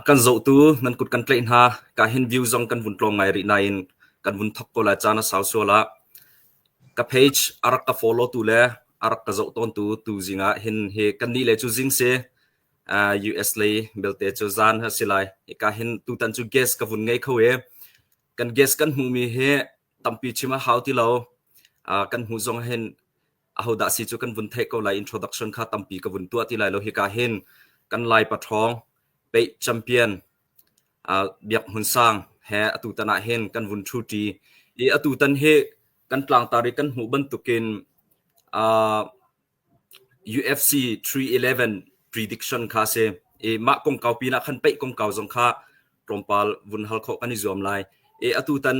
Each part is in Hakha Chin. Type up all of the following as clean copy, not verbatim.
A kan zohtu nan kut kan tlaih hna. Ka hin view zong kan vun tlawm ngai rih nain kan vun thok ko lai caan a sau sual ah. Ka page a rak ka follow tu le a rak ka zoh tawntu tu zing ah hin hi kan nih le cu zing si US lei belte cu zan a si lai. Hika hin tutan cu guest ka vun ngei kho i kan guest kan hmuhmi hi tampi chim a hau ti lo. Kan hmuh zong hin ahodah si cu kan vun theih ko lai. Introduction kha tampi ka vun tuah ti lai lo. Hika hin kan Lai paṭhawng peih champion Biak Hmun Sang he atutan ah hin kan vun ṭhuṭi i atutan hi kan tlangtar i kan hmuh bantukin UFC 311 prediction kha a si i mah kongkau pinah khan peih kongkau zong kha tlawmpal vun hal khawh kan i zuam lai. I atutan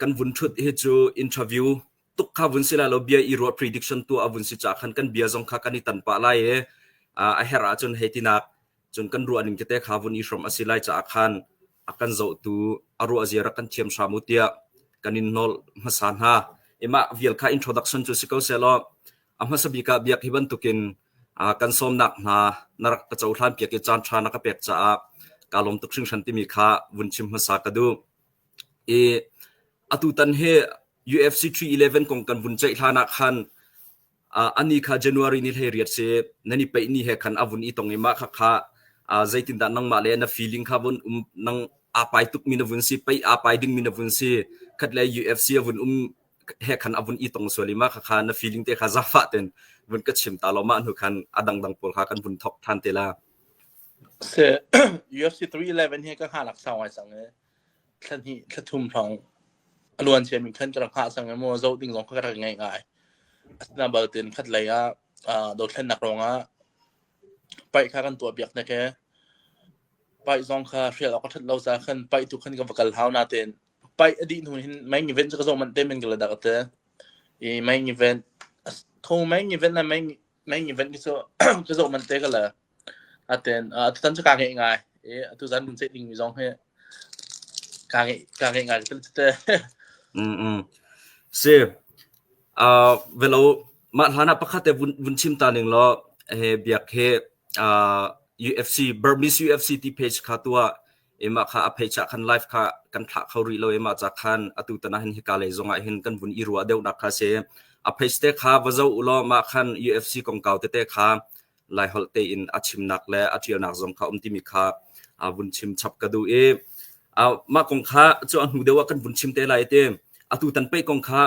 kan vun ṭhut hi cu interview tuk kha vun si lai lo bia i ruah prediction tuah a vun si caah khan kan bia zong kha kan i tan pah lai i a herh ahcun hei tinak cun kan ruah ning tete kha vun i hrawm a si lai caah khan a kan zohtu a ruah zia rak kan thiam hram u tiah kan in nawl hmasa hna. I mah vial kha introduction cu si ko sehlaw a hmasa bik ah biak hi bantukin kan sawmnak hna na rak ka cohlan piak i caan ṭha na ka pek caah kaa lawm tuk hringhran timi kha vun chim hmasa ka duh. I atutan hi UFC 311 kong kan vun ceih hlan ah khan ani kha January ni 18 si nan i peih ni he khan a vun i tong i mah kha kha zeitindah nangmah le na feeling kha vun um nang aa pai tukmi na vun si peih aa pai dingmi na vun si khat le UFC a vun um he khan a vun i tong sual i mah kha kha na feeling te kha zafah ten vun ka chim ta lo mah hnu khan a dangdang pawl kha kan vun thok than te la. Se UFC 311 hi ka hngah sau ngai cang e thla hnih thla thum hrawng a luan ciami khan ka rak hngah cang i maw zoh ding zong kha ka rak ngaih ngai. Asinain baltin khat lei ah dothlennak ruangah paih kha kan tuah piak hnek i paih zong kha hrial awk a ṭhat lo caah khan paih tu khan ka va kal hau natein paih a dih hnu hin main event cu ka zoh manh te men ka la dak a ti. I main event tho main event le main main event cu ka zoh manh te ka la. Aten atutan cu kaa ngeih ngai i atuzan kan ceih dingmi zong hi kaa ngeih kaa ngeih ngai ka te. Mm mm. Si. Uh, velo mah hlan ah pakhat te vun vun chim ta ning law he biak he uh, UFC Burmese UFC ti page kha tua ema kha a page ah khan live kha kan thlah kho rih lo ema cha khan atu tana hin hika lei zong ah hin kan vun i ruah deuh nak kha si a page te kha va zo ulo ma khan UFC kongkau te te kha Laiholh tein a chimnak le a ṭialnak zong kha um timi kha vun chim chap ka duh i mah kong kha cu a hnu deuh ah kan vun chim te lai ti atu tan peih kong kha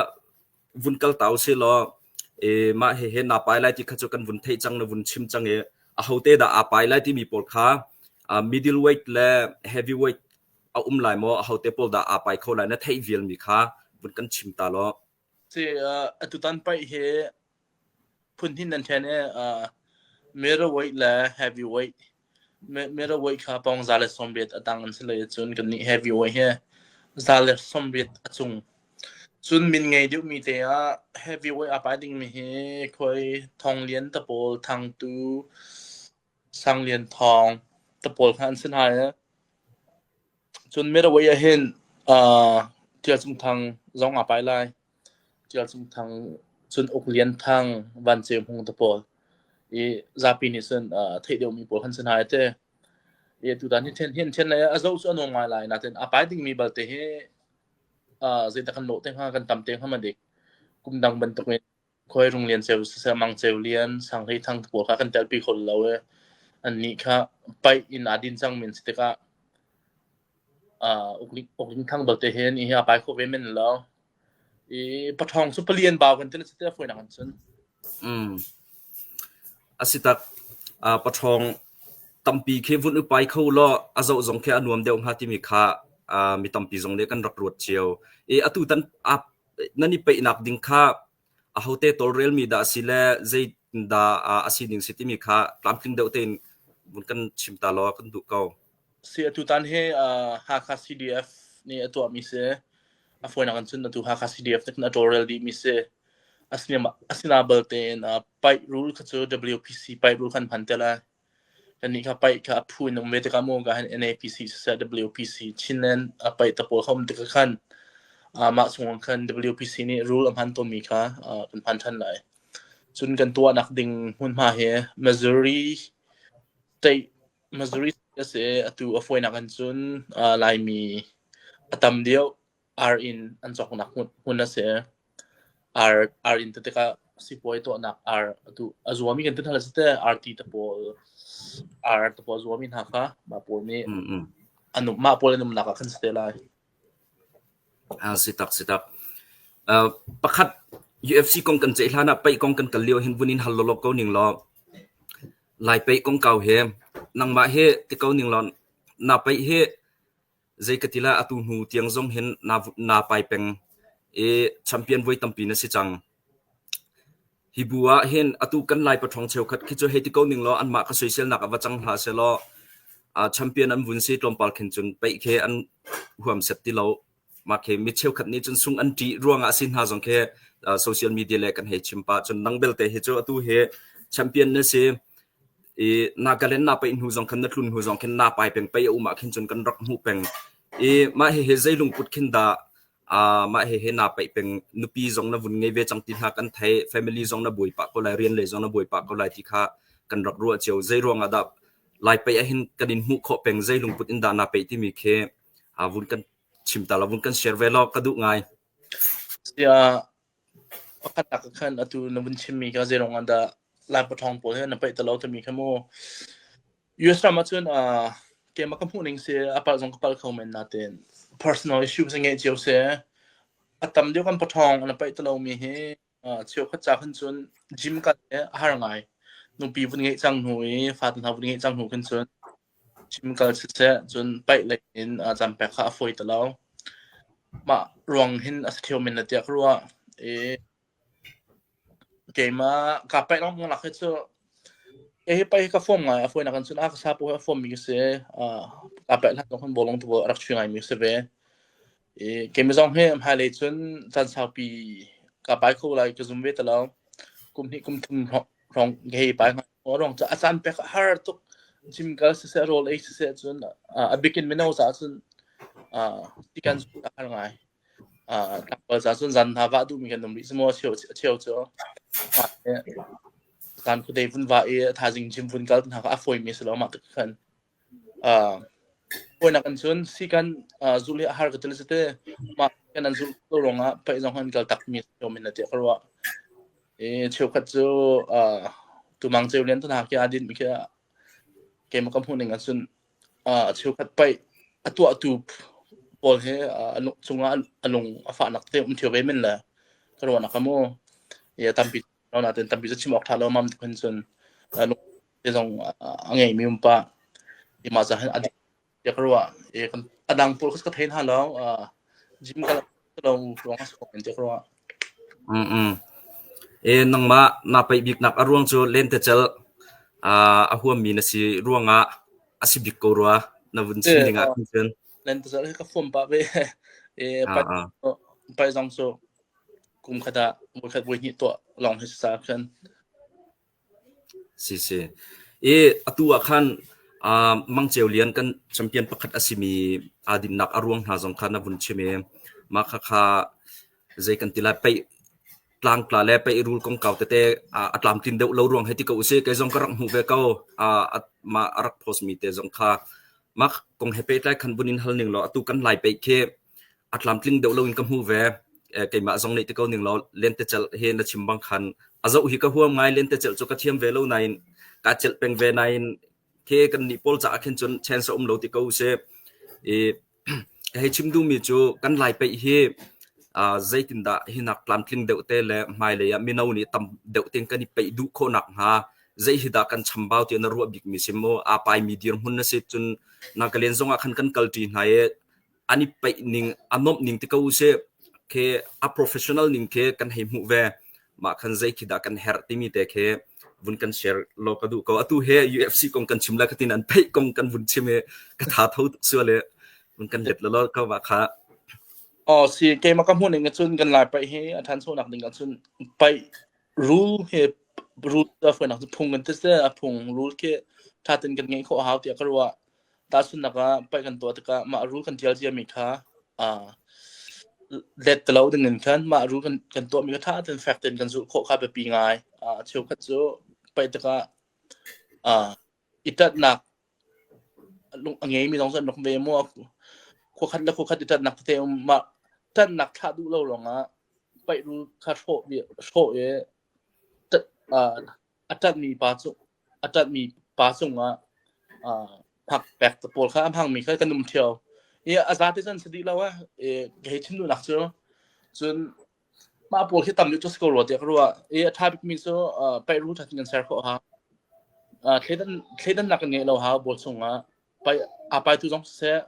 vun kal ta usih law e mah hehe naa pai lai ti kha cu kan vun theih cang na vun chim cang i ahote dah aa pai lai timi pawl kha middleweight le heavyweight a um lai maw ahote pawl dah aa pai kho lai na theih vialmi kha vun kan chim ta law Si atutan paih hi phun hnih nan ṭhen i middleweight le heavyweight. Middleweight kha pawng 180 a tang an si lai cun kannih heavyweight hi 180 a cung. Cun min ngei deuhmi te ah heavyweight aa pai dingmi hi khoi Thong Lian te pawl, Thangtu, Sang Lian Thawng te pawl kha an si hna i Cun middleweight ah hin Ṭial Cung Thang zong aa pai lai. Ṭial Cung Thang, cun Uk Lian Thang, Van Ceu Hmung te pawl i zapi nih cun theih deuhmi pawl kan si hna i ti. I tutan hi ṭhen hi an ṭhen lai a zoh cu a nuam ngai lai nain a pai dingmi balte hi zeidah kan lawh te hnga kan tam te hnga ma dik. Kum dang bantukin Khuai Rung Lian Ceu siseh Mang Ceu Lian, Sang Hlei Thang te pawl kha kan telpi kho lo i annih kha paih in aa din cangmi an si tikah Uk Ling Thang balte hi nih hi a pai kho ve men lo. I paṭhawng cu palian bau kan ti na si te fawinak in cun. Mm. A si tak. Paṭhawng tampi khi vun i pai kho law a zoh zong khi a nuam deuh hnga timi kha mi tampi zong nih kan rak ruat cio. I atu tan nan i peihnak ding kha ahote tawlrelmi dah a si le zeitindah a si ning si timi kha tlamtling deuh tein vun kan chim ta law kan duh ko. Si atutan hi Hakha CDF nih a tuahmi si. A fawinak in cun atu Hakha CDF nih khan a tawlrel dihmi si. Asina balte in paih rule kha cu WPC paih rule khan hman te lai. Kannih kha paih kha a phu in um ve tikah maw ka han NAPC siseh WPC Chinland a paih te pawl kha um tikah khan mah chungah khan WPC nih rule a hman tawnmi kha kan hman ṭhan lai. Cun kan tuahnak ding hmunhma hi Missouri State Missouri A si atu a fawinak in cun Laimi a tam deuh ar inn an cawknak hmun a si. Ar ar inn ti tikah sipuai tuahnak ar atu a zuami kan ti hna si teh arti te pawl ar te pawl a zuami hna kha mah pawl nih an um mah pawl an umnak ah khan si te lai. Si tak si tak. Pakhat UFC kong kan ceih hlan ah paih kong kan kal lio hin vun in hal lawlaw ko ning law Lai paih kongkau he nangmah he ti ko ning law na paih hi zei ka ti lai atu hnu tiang zong hin na na pai peng i champion voi tampi na si cang. Hi bu ah hin atu kan Lai paṭhawng cheukhat khi cu hei ti ko ning law anmah ka soiselnak ah va cang hlah sehlaw champion an vun si tlawmpal khin cun paih khi an huam set ti lo. Mah khi mi cheukhat nih cun sung an ṭih ruangah a si hna zong khi social media le kan hei chim pah. Cun nang belte hi cu atu hi champion na si i Nagaland na paih hnu zong khan na tlun hnu zong khin na pai peng paih a um ah khin cun kan rak hmuh peng. I mah hihi zei lungput khin dah mah hihi naa paih peng nupi zong na vun ngei ve cang ti hna kan theih family zong na buai pah ko lai rian lei zong na buai pah ko lai ti kha kan rak ruah cio zei ruangah dah lai paih ah hin kan in hmuh khawh peng zei lungput in dah naa paih timi khi vun kan chim ta la vun kan share ve law ka duh ngai. Sia pakhat nak khan atu na vun chimmi kha zei ruangah dah lai pathawng pawl he na paih ta lo timi kha mu US ram ahcun keimah ka hmuh ning si a palh zong ka palh kho men nain personal issue si ngeih cio si. A tam deuh kan paṭhawng an paih ti lomi hi cheukhat ca khan cun gym kal hi a har ngai. Nupi vun ngeih cang hnu i fate hna vun ngeih cang hnu khin cun gym kal siseh cun paih lei in caan pek kha a fawi ti lo. Mah ruang hin a si ṭheo men la tiah ka ruah. I Keimah kaa paih lengmang nak hi cu kei hi paih hi ka fawm ngai. A fawinak in cun a ka sapu hi a fawmmi ka si. Kaa paih hlan zong khan bawlung tu a rak chuih ngaimi ka si ve. I keimah zong hi hmailei cun caan saupi kaa pai kho lai ka zum ve ti lo. Kum hnih kum thum hrawng ka hei pai hnga. A ruang cu a caan pek a har tuk. Gym kal siseh, rawl ei siseh cun a bikin mino caah cun ti kan a har ngai. Tlangval ca cun zan hna vah duhmi kan um rih cu maw a cheu cu. Zan khuadei vun vah i a thaizing gym vun kal hna kha a fawimi a si lo mah tik khan. Fawinak in cun sikan zulh hi a har ka ti te mah kan an zulh lo ruangah paih zong an kal takmi a si men tiah ka ruah. I cheukhat cu tumang ceu lian tu hna khi aa dinmi khi keimah ka hmuh ning ahcun cheukhat paih a tuahtu pawl hi a cungah a lung a fahnak te um ṭheo ve men le ka ruahnak a mu. I tampi natin tampi cu chim awk ṭha lo mam ti khin cun lung te zong a ngeimi um pah. I mah ca hin a dik tiah ka ruah. I a dang pawl kha ka thei hna lo. Gym kal lo ruang a si ko men tiah ka ruah. E nangmah naa paih biknak a ruang cu lentecelh a huammi na si ruangah a si bik ko rua na vun chim ding ah khin cun. Lentecelh hi ka fuam pah ve. E paih zong cu kum khat ah voikhat voihnih tuah lawng hi si sa khan. Si si. I atu ah khan Mang Ceu Lian kan champion pakhat a simi aa dinnak a ruang hna zong kha na vun chim i mah khakha zei kan ti lai paih tlangtla le paih rul kongkau tete a tlamtlin deuh lo ruang hei ti ko usih. Kei zong ka rak hmuh ve ko. Mah a rak post mi te zong kha mah kong he pehtlai khan vun in hal ning law atu kan Lai paih khi a tlamtling deuh loin ka hmu ve. Keimah zong nih ti ko ning law lentecelh hi na chim bang khan a zoh hi ka huam ngai lentecelh cu ka thiam ve lo nain kaa celh peng ve nain khi kan nih pawl caah khin cun chance a um lo ti ko usih. I ka hei chim duhmi cu kan Lai paih hi zeitindah hinak tlamtling deuh te le hmailei ah mino nih tam deuh tein kan i paih duh khawh nakhnga zei hi dah kan chambau tiah na ruah bikmi si maw? Aa paimi dirhmun na si cun Nagaland zong ah khan kan kalṭi hna i an i paih ning a nuamh ning ti ko usih khi a professional ning khi kan hei hmuh ve mah khan zei khi dah kan herh timi te khi vun kan share law ka duh ko atu he UFC kong kan chim lai khatin an paih kong kan vun chim i ka tha tho tuk sual i vun kan let lo ko wa kha Oh si keimah ka hmuh ning cun kan lai paih hi a ṭhanchonak ding ahcun paih rule hi rule a fawinak cu phung kan ti si a phung rule khi ṭha tein kan ngeih khawh a hau tiah ka ruah. Tahchunhnak ah paih kan tuah tikah mah rule kan ṭial ciami kha let ti lo ding in khan mah rule kan, kan tuahmi kha ṭha tein fek tein kan zulh khawh kha biapi ngai. Cheukhat cu paih tikah i ṭatnak. lung a ngeimi zong cu an rak ve mu. Khua khat le khua khat i ṭanhnak tete um mah ṭanhnak thlah duh lo ruangah paih rul kha hrawh hrawh i a ṭanhmi pa cu a ṭanhmi pa cungah hak pek te pawl kha a hmangmi kha kan um ṭheo. I a zate cun si dih lo eh. I ka hei chim duhnak cu cun mah pawl khi tam deuh cu si ko rua tiah ka ruah. I a ṭha bikmi cu paih rul ṭha kan ser khawh hau. Thleidan thleidannak kan ngeih lo hau bawl chungah. Paih aa paitu zong siseh,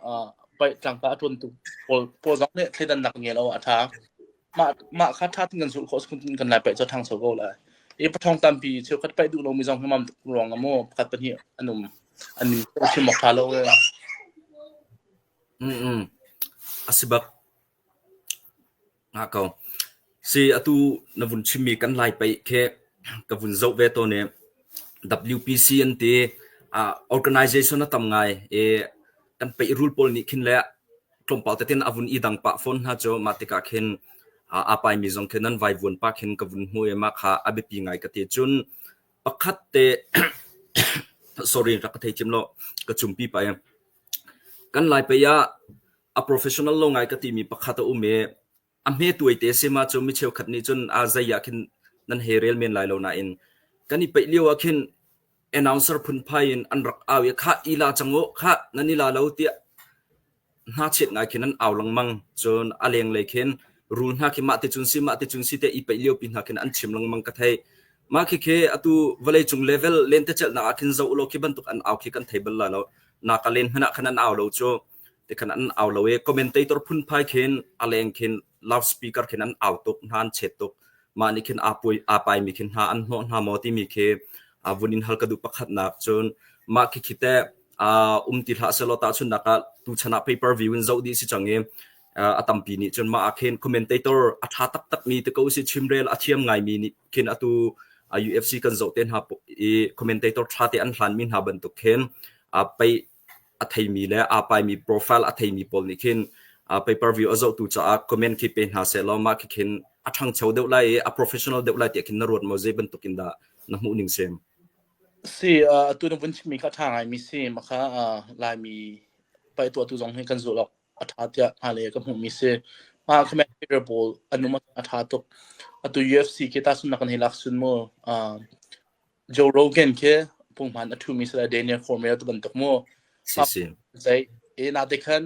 paih tlangta a ṭuantu pawl pawl zong nih thleidannak kan ngei lo ah a ṭha. Mah mah kha ṭha tein kan zulh khawh si kan lai paih cu a ṭhangcho ko lai. I paṭhawng tampi cheukhat paih duh lomi zong hi mam tuk ruang ah maw pakhat pahnih an um. An min chim awk ṭha lo ee. Mm mm. A si bak. Ngah ko. Si atu na vun chimmi kan Lai paih khi ka vun zoh ve tawn i WPC an ti. Uh, organization a tam ngai i kan paih rul pawl nih khin le tlawmpal tein a vun i dang pah fawn hna cu mah tikah khin aa paimi zong khin nan vaivuan pah khin ka vun hmu i mah kha a biapi ngai ka ti. Cun pakhat te sorry rak ka thei cim lo ka cumpi pah i kan Lai paih ah a professional lo ngai ka timi pakhat a um i a hme tuaite si ma cu mi cheukhat nih cun a zei ah khin nan he rel men lai lo nain kan i peih lio ah khin announcer phunphai in an rak au i khah i la cang u khah nan i la lo tiah hna chet ngai khin an au lengmang. Cun a lenglei khin rul hna khi mah ti cun si mah ti cun si te i peih lio pi hna khin an chim lengmang ka thei. Mah khi khi atu vawleicung level lentecelhnak ah khin zoh ulaw khi bantuk an au khi kan thei bal lai lo. Naka len hmanh ah khan an au lo cu tikhan an au lo i commentator phunphai khin a leng khin loudspeaker khin an au tuk hna an chet tuk. Mah nih khin aa puai aa paimi khin hna an hnawh hna maw timi khi vun in hal ka duh pakhatnak. Cun mah khi khi teh um ti hlah sehlaw tahchunhnak ah tuchan ah pay per view in zoh dih si cang i a tampi nih cun mah ah khin commentator a ṭha taktakmi te ko si chimrel a thiam ngaimi nih khin atu UFC kan zoh te hna i commentator ṭha te an hlanmi hna bantuk khin pei a theimi le aa paimi profile a theimi pawl nih khin pay per view a zohtu caah comment khi pe hna sehlaw mah khi khin a ṭhangcho deuh lai i a professional deuh lai tiah khin na ruat maw zei bantuk in dah na hmuh ning sim? Si, atu na vun chimmi kha a ṭha ngaimi si. Mah kha Laimi paih tuahtu zong hi kan zulh awk a ṭha tiah hmailei ah ka hmuhmi si. Mah commentator pawl an um a ṭha tuk. Atu UFC khi tahchunhnak kan hei lak sun mu. Joe Rogan khi punghman a ṭhumi si le Daniel Cormier tu bantuk mu. Si si. Zei e na te khan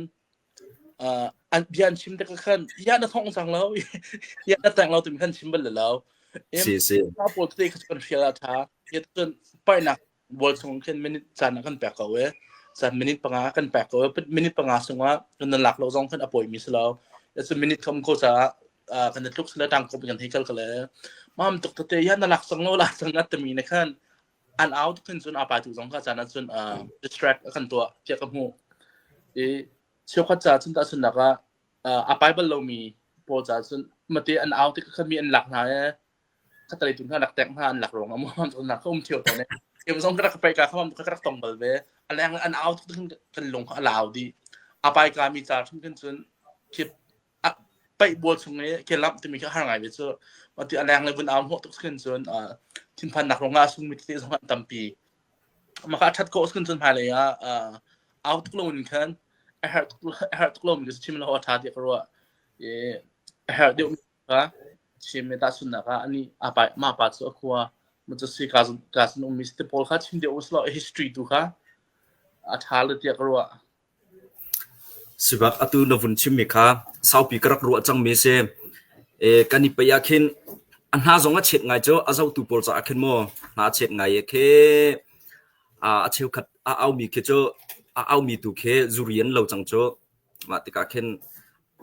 an bia an chim te khan ya na thong cang lo ya na tang lo timi khan chim bal lo. Si si. Ma pawl te kha kan hrial a ṭha. Ya cun paihnak bual chung khin minute caan ah kan pek ko e. Caan minute panga kan pek ko e. Minute panga sungah kan nan lak lo zong khan a poi mi si lo. Ya cun minute kham ko caah kan tluk sila tang ko kan hei kal ka le. Mam tuk tete ya na lak sang lo la sang at tami ne khan an au tuk hin cun a pa tu zong kha caan ah cun distract a kan tuah tiah ka hmuh. I cheukhat ca cun tahchunhnak ah a pai bal lomi pawl ca cun mate an au tik khan mi an lak hna e khatalei tu hna lak tek hna an lak ruang ah mu nak ka um thio tawn e kem zong ka rak pai ka kham ka rak tong bal ve a leng an au tuk kan lung kha a lau di a pai ka mi ca hrim khin cun khip paih bual chung i ke lamh timi khi a har ngai ve cu. Mati a leng le vun au hnawh tuk khin cun thinphannak ruangah a sungmi tete zong an tampi. Maka a ṭhat khawh khin cun hmailei ah au tuk lo in khan a herh tuk a herh tuk lomi khi chim lo a ṭha tiah ka ruah. I a herh deuh mi kha chim i tahchunhnak ah ani a pa mah pa cu a khua ma cu si ka ka sin ummi te pawl kha chim deuh uslaw history tu kha a ṭha le tiah ka ruah. Sivak atu na vun chimmi kha saupi ka rak ruah cangmi si. E, kan i peih ah khin a hna zong a chet ngai cu a zohtu pawl caah khin maw hna a chet ngai i khi a cheukhat a aumi khi cu a aumi tu khi zuri an lo cang cu. Mah tikah khin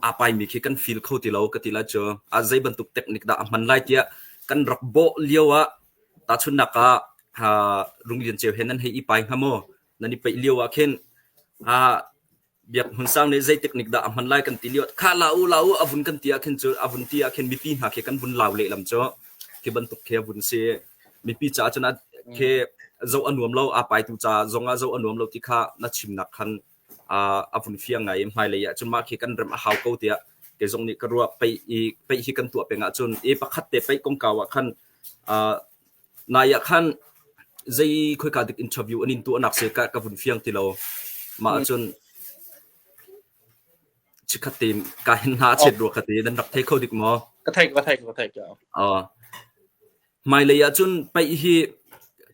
aa paimi khi kan feel kho ti lo ka ti lai cu. A zei bantuk technique dah a hman lai tiah kan rak bawh lio ah tahchunhnak ah Runglian Ceu he nan hei i pai hnga maw? Nan i peih lio ah khin Biak Hmun Sang nih zei technique dah a hman lai kan ti lio kha la u la u a vun kan ti ah khin cu a vun ti ah khin mipi hna khi kan vun lau lehlam cu khi bantuk khi a vun si. Mipi caah cun khi zoh a nuam lo aa paitu ca zong ah zoh a nuam lo ti kha na chimnak khan a vun fiang ngai i hmailei ah cun mah khi kan remh a hau ko tiah kei zong nih ka ruah. Peih i peih hi kan tuah peng ahcun i pakhat te peih kongkau ah khan Nai ah khan zei khoika dik interview an in tuahnak si ka ka vun fiang ti lo. Mah ahcun Chikkhat te ka hin hna a chet rua ka ti. Nan rak thei kho dik maw? Ka thei ka thei ka thei ka. Uh, hmailei ahcun paih hi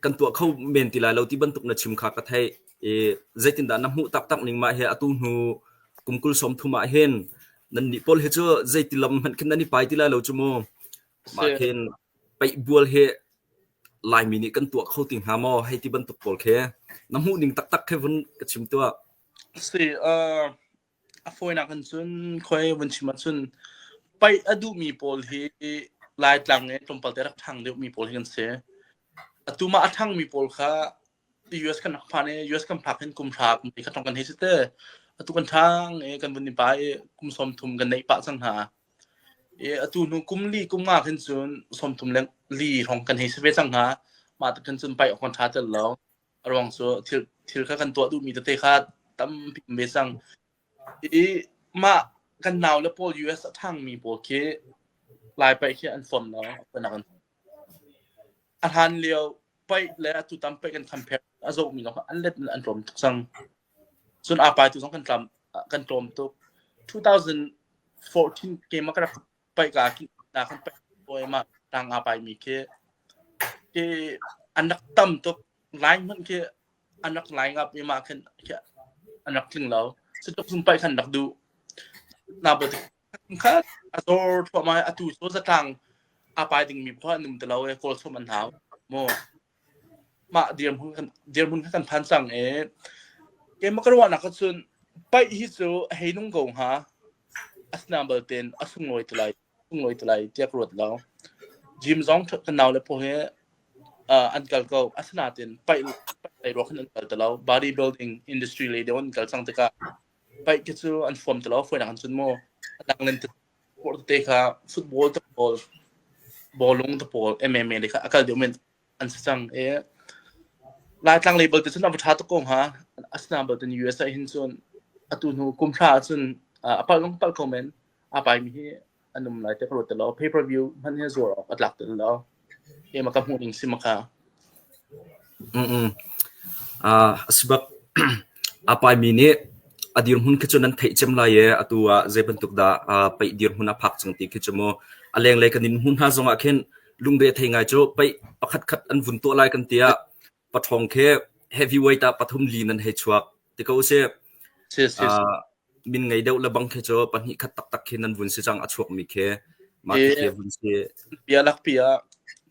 kan tuah kho men ti lai lo ti bantuk na chim kha ka theih. I zeitindah na hmuh taktak ning mah hi atu hnu kum kul sawm thum ah hin nan nih pawl hi cu zeiti lam hmanh khin nan i pai ti lai lo cu mu. Mah khin paih bual hi Laimi nih kan tuah kho ti hnga maw hei ti bantuk pawl khi na hmuh ning taktak khi vun ka chim tuah. Si, uh, a fawinak in cun khoi vun chim ahcun paih a duhmi pawl hi Laitlang i tlawmpal te rak ṭhang deuhmi pawl hi kan si. Atu mah a ṭhangmi pawl kha US kan rak phan i US kan phak hin kum hra kum khat kan hei si te. Atu kan ṭhang i kan vun i pa i kum 30 kan neih pah cang hna. I atu hnu kum li kum nga khin cun 30 le li hrawng kan hei si ve cang hna. Mah te khin cun paih awk kan ṭha tel lo. A ruang cu thil thil kha kan tuah duhmi tete kha tampi um ve cang. I mah kan nau le pawl US a ṭhangmi pawl khi Lai paih khi an fom lo. A hlan lio paih le atu tam paih kan compare a zohmi lawng an let in an tlawm tuk cang. Cun aa paitu zong kan tlam kan tlawm tuk. 2014 game ah ka rak paih ka ki na kan paih pawi ma tang aa paimi khi khi an rak tam tuk line hmanh khi an rak line up i mah khin khi an rak tling lo. Cutluk zum paih khan rak duh. Na bo kha a zor thluahmah i atu cu zatlang aa pai dingmi khua an um ti lo i kawl chom an hau mu. Mah dirhmun kan dirhmun kha kan phan cang i keimah ka ruahnak ahcun paih hi cu a hei nung ko hnga. Asinain balte a sunglawi ti lai sunglawi ti lai tiah ka ruat lo. Gym zong kan naule pawl hi uh, an kal ko. Asinain paih paih lei ruak hin an kal ti lo. Body building industry lei deuh an kal cang tikah paih khi cu an fuam ti lo fawinak in cun mu a dang len sport te kha football te pawl bawlung te pawl MMA le kha a kal deuh men an si cang i Laitlang label te cun a va ṭha tuk ko hnga asinain balte US ah hin cun atu hnu kum hra ahcun a palh lung palh ko men a paimi hi an um lai te ka ruat ti lo pay per view hmanh hi zuar awk a tlak ti lo ema ka hmuh ning si maka Mm uh, asibak a paimi nih a dirhmun khi cu nan theih cem lai e atu ah zei bantuk dah paih dirhmun a phak cang ti khi cu mu a lenglei kan in hmu hna zong ah khin lungre thei ngai cu paih pakhat khat an vun tuah lai kan tiah pathong khi heavyweight ah pathum li nan hei chuak ti ko usih. Si si. Uh, min ngei deuh le bang khi cu pahnih khat taktak khi nan vun si cang a chuak mi khi mah khi khi vun si. Bia lak pi ah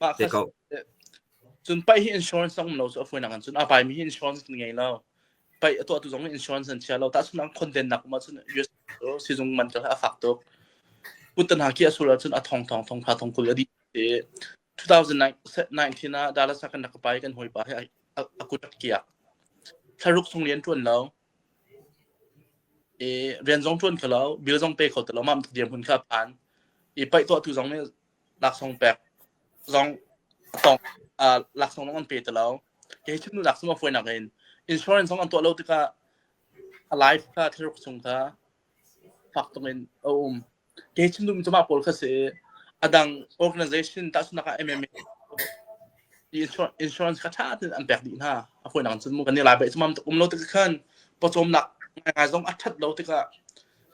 mah Te ko. Cun paih hi insurance zong um lo cu a fawinak in cun a pai mi hi insurance kan ngei lo. Paih a tuah tu zong insurance an chia lo. Tahchun ang khonden nak um ahcun US sizung man ka a fak tuk. Putan ha ki a sul ahcun a thong thong thong kha thong kul a dih. 2019 ah Dallas ah kan rak pai kan hawipa he a kut a kiak. Thlaruk chung rian ṭuan lo. I rian zong ṭuan kho lo, bill zong pe kho ti lo, mah dirhmun kha a phan. I paih tuahtu zong nih laksawng pek zong tong laksawng zong an pe ti lo. Kei chim duhnak cu a fawinak in insurance zong an tuah lo tikah a life kha thlaruk chung kha fak tuk in a um. Kei chim duhmi cu mah pawl kha si i a dang organization tahchunhnak ah MMA insurance kha ṭha tein an pek dih hna. A fawinak in cun mu kan i lai baih cu mam tuk um lo tik khan pawcawmnak ngaingai zong a ṭhat lo tikah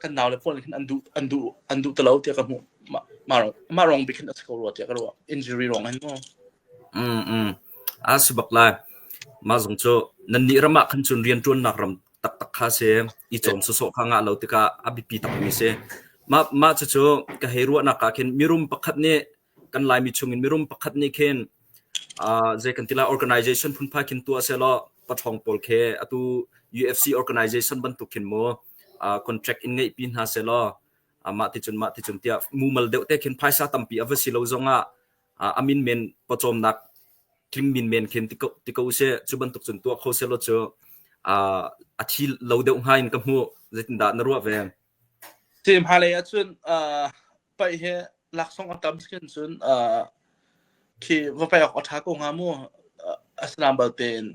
kan naule pawl nih khin an duh an duh an duh ti lo tiah ka hmuh. Mah mah rong mah rong bik hin a si ko rua tiah ka ruah. Injury ruang hin mu. Mm mm. A si bak lai. Mah zong cu nan nih ram ah khan cun rianṭuannak ram taktak kha si i cawm sawsawh kha ngah lo tikah a biapi takmi si. Mah mah cucu ka hei ruahnak ah khin mirum pakhat nih kan Laimi chungin mirum pakhat nih khin uh, zei kan ti lai organization phunphai khin tuah sehlaw paṭhawng pawl khi atu UFC organization bantuk khin mu uh, contract in ngeihpi hna sehlaw uh, mah ti cun mah ti cun tiah mumal deuh te khin phaisa tampi a va si lo zongah uh, a min men pawcawmnak tling min men khin ti ko ti ko usih cu bantuk cun tuah kho sehlaw cu uh, a thi lo deuh hnga in ka hmuh zeitindah na ruah ve Si hmailei ahcun uh, paih hi laksawng a tam si cun uh, khi va paih awk a ṭha ko hnga mu. Uh, asinain balte in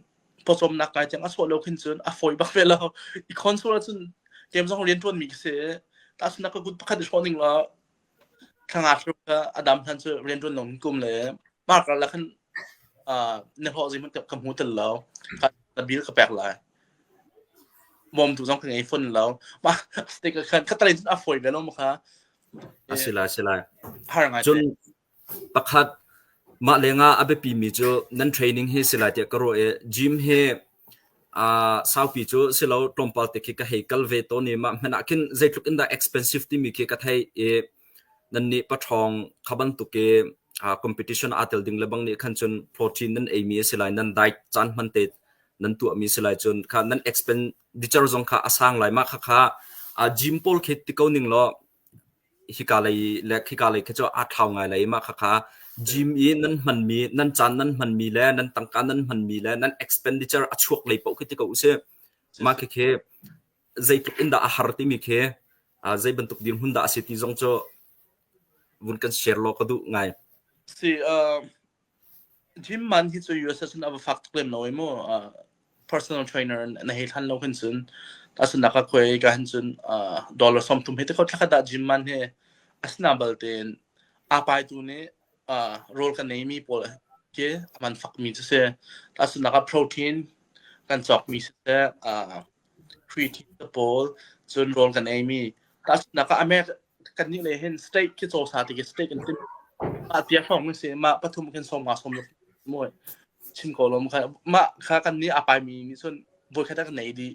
pawcawmnak kai tiang a chuah lo khin cun a fawi bak ve lo. I console ahcun game zong rian ṭuanmi ka si. Tahchunhnak ka kut pakhat i hrawh ning law thla nga thlu kha a dam hlan cu rian ṭuan lo in kum le mah karlak khan uh, na hlawh zei hmanh ka hmu tel lo. Ka bill ka pek lai. Bawmtu zong ka ngei fawn lo. Mah tik ah khan khatalei cun a fawi ve lo ma kha. A si lai, si lai. Har ngai Cun pakhat mah lengah a biapimi cu nan training hi si lai tiah ka ruah i gym hi uh, saupi cu si lo tlawmpal te khi ka hei kal ve tawn i mah hmanh ah khin zeitluk in dah expensive timi khi ka thei i nan nih paṭhawng kha bantuk i uh, competition aa tel ding le bang nih khan cun protein nan eimi a si lai nan diet caan hman te nan tuahmi si lai cun kha nan expenditure zong kha a sang lai mah kha kha uh, gym pawl khi ti ko ning law hika lei le khika lei khi cu aa thlau ngai lai mah kha kha gym i nan hmanmi nan caan nan hmanmi le nan tangka nan hmanmi le nan expenditure a chuak lei paoh khi ti ko usih mah khi khi zeitluk in dah a har timi khi uh, zei bantuk dirhmun dah a si ti zong cu vun kan share law ka duh ngai. Si uh, Gym man hi cu US ah cun a va fak tuk lem lo i mu. Uh, personal trainer na hei hlan lo hin cun tahchunhnak ah khuai ka hin cun uh, dollar 30 he te kho thlakhat ah gym man hi asina bal tein aa paitu nih uh, rawl kan ei mi pawl khi a man fak mi cu si. Tahchunhnak ah protein kan cawk mi siseh, uh, creatine te pawl cun rawl kan ei mi tahchunhnak ah America kannih le hin steak khi caw sa ti khi steak an tim mah tia hrawng ni si mah pathum khin som nga som moi chim ko lom kha mah kha kan nih a pai mi nih cun voi khat kan nei di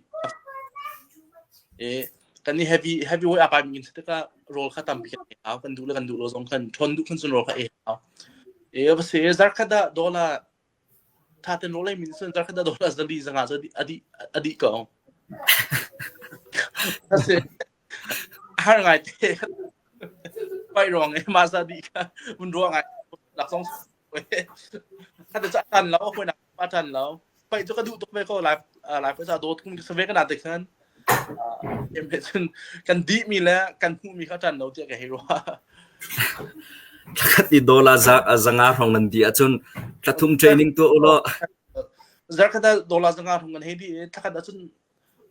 e kan nih heavy heavy weight a pai mi in tika roll kha tampi kan ei hau kan duh le kan duh lo zong kan thon duh khan cun roll kha ei hau e va se zar khat da dollar Tha ten rawl ei mi nih cun zarkhat ah dollar zali zanga cu a dih a dih ko. Asi har ngai te. Pai ruang e ma za dih kha mun ruang ngai lak zong Kha te tan lo hoi nak pa tan lo. Pai cu ka duh tuk ve ko lai lai pa za do tum ka ve ka na te khan. Em he cun kan dih mi le kan hmuh mi kha tan lo tiah ka hei ruah. Thlakhat i dollar zanga hrawng nan dih ahcun thlathum training tuah u law. Zarkhat ah dollar zanga hrawng kan hei dih i thlakhat ahcun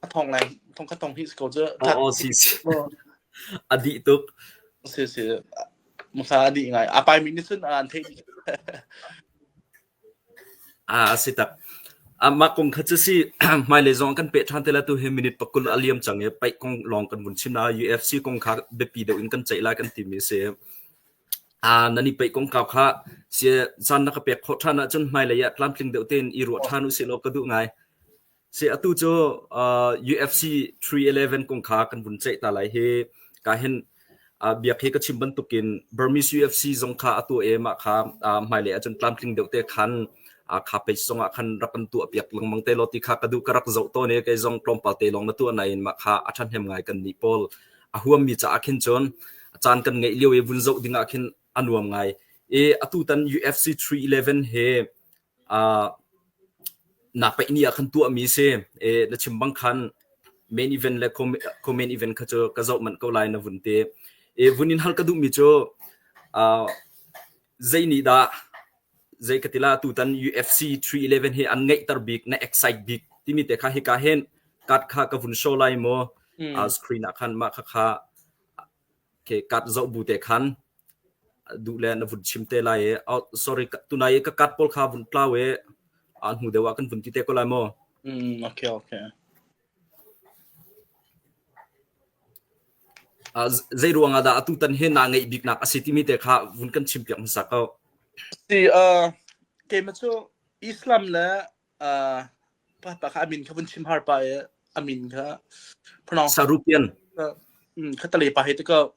a thong lai thong khat thong hi si ko cu. Aw si si. A dih tuk. Si si. Masa a dih ngai. A pai mi nih cun an theih dih. Ah, a si tak. Mah kong kha cu si hmailei zong ah kan peh ṭhan te lai. Tu hi minute pakul a liam cang i paih kong lawng kan vun chim lai. UFC kong kha biapi deuh in kan ceih lai kan timi a si. Ah, nan i paih kongkau kha si caan na ka pek khawh ṭhan ahcun hmailei ah tlamtling deuh tein i ruah ṭhan usih law ka duh ngai. Si atu cu uh, UFC 311 kong kha kan vun ceih ta lai hi ka hin uh, biak hi ka chim bantukin Burmese UFC zong kha atu e mah kha uh, hmailei ahcun tlamtling deuh te khan uh, kha page zong ah khan rak kan tuah piak lengmang te law ti kha ka duh ka rak zoh tawn i kei zong tlawmpal te lawng na tuah nain mah kha a ṭhahnem ngai kan nih pawl a huammi caah khin cun caan kan ngeih lio i vun zoh ding ah khin a nuam ngai. I atu tan UFC 311 he uh, nak paih ni ah khan tuahmi si. E, na chim bang khan main event le co-main event kha cu ka zoh manh ko lai na vun ti. E, vun in hal ka duhmi cu uh, zei nih dah zei ka ti la tutan UFC 311 hi an ngeihter bik na excite bik timi te kha hika hin card kha ka vun show lai maw Mm. uh, screen ah khan mah kha kha ke card zoh bu te khan duh le na vun chim te lai i oh, sorry tunai i ka card pawl kha vun tlau i a hnu deuh ah kan vun ti te ko lai maw Mm, okay, okay. Uh, zei ruang ah dah atu tan hi naa ngeih biknak a si timi te kha vun kan chim piak hmasa ko. Si uh, keimah cu Islam le uh, pa pa kha amin kha vun chim har pa i amin kha pronounce Sarupian. Uh, kha tale pa he te ko.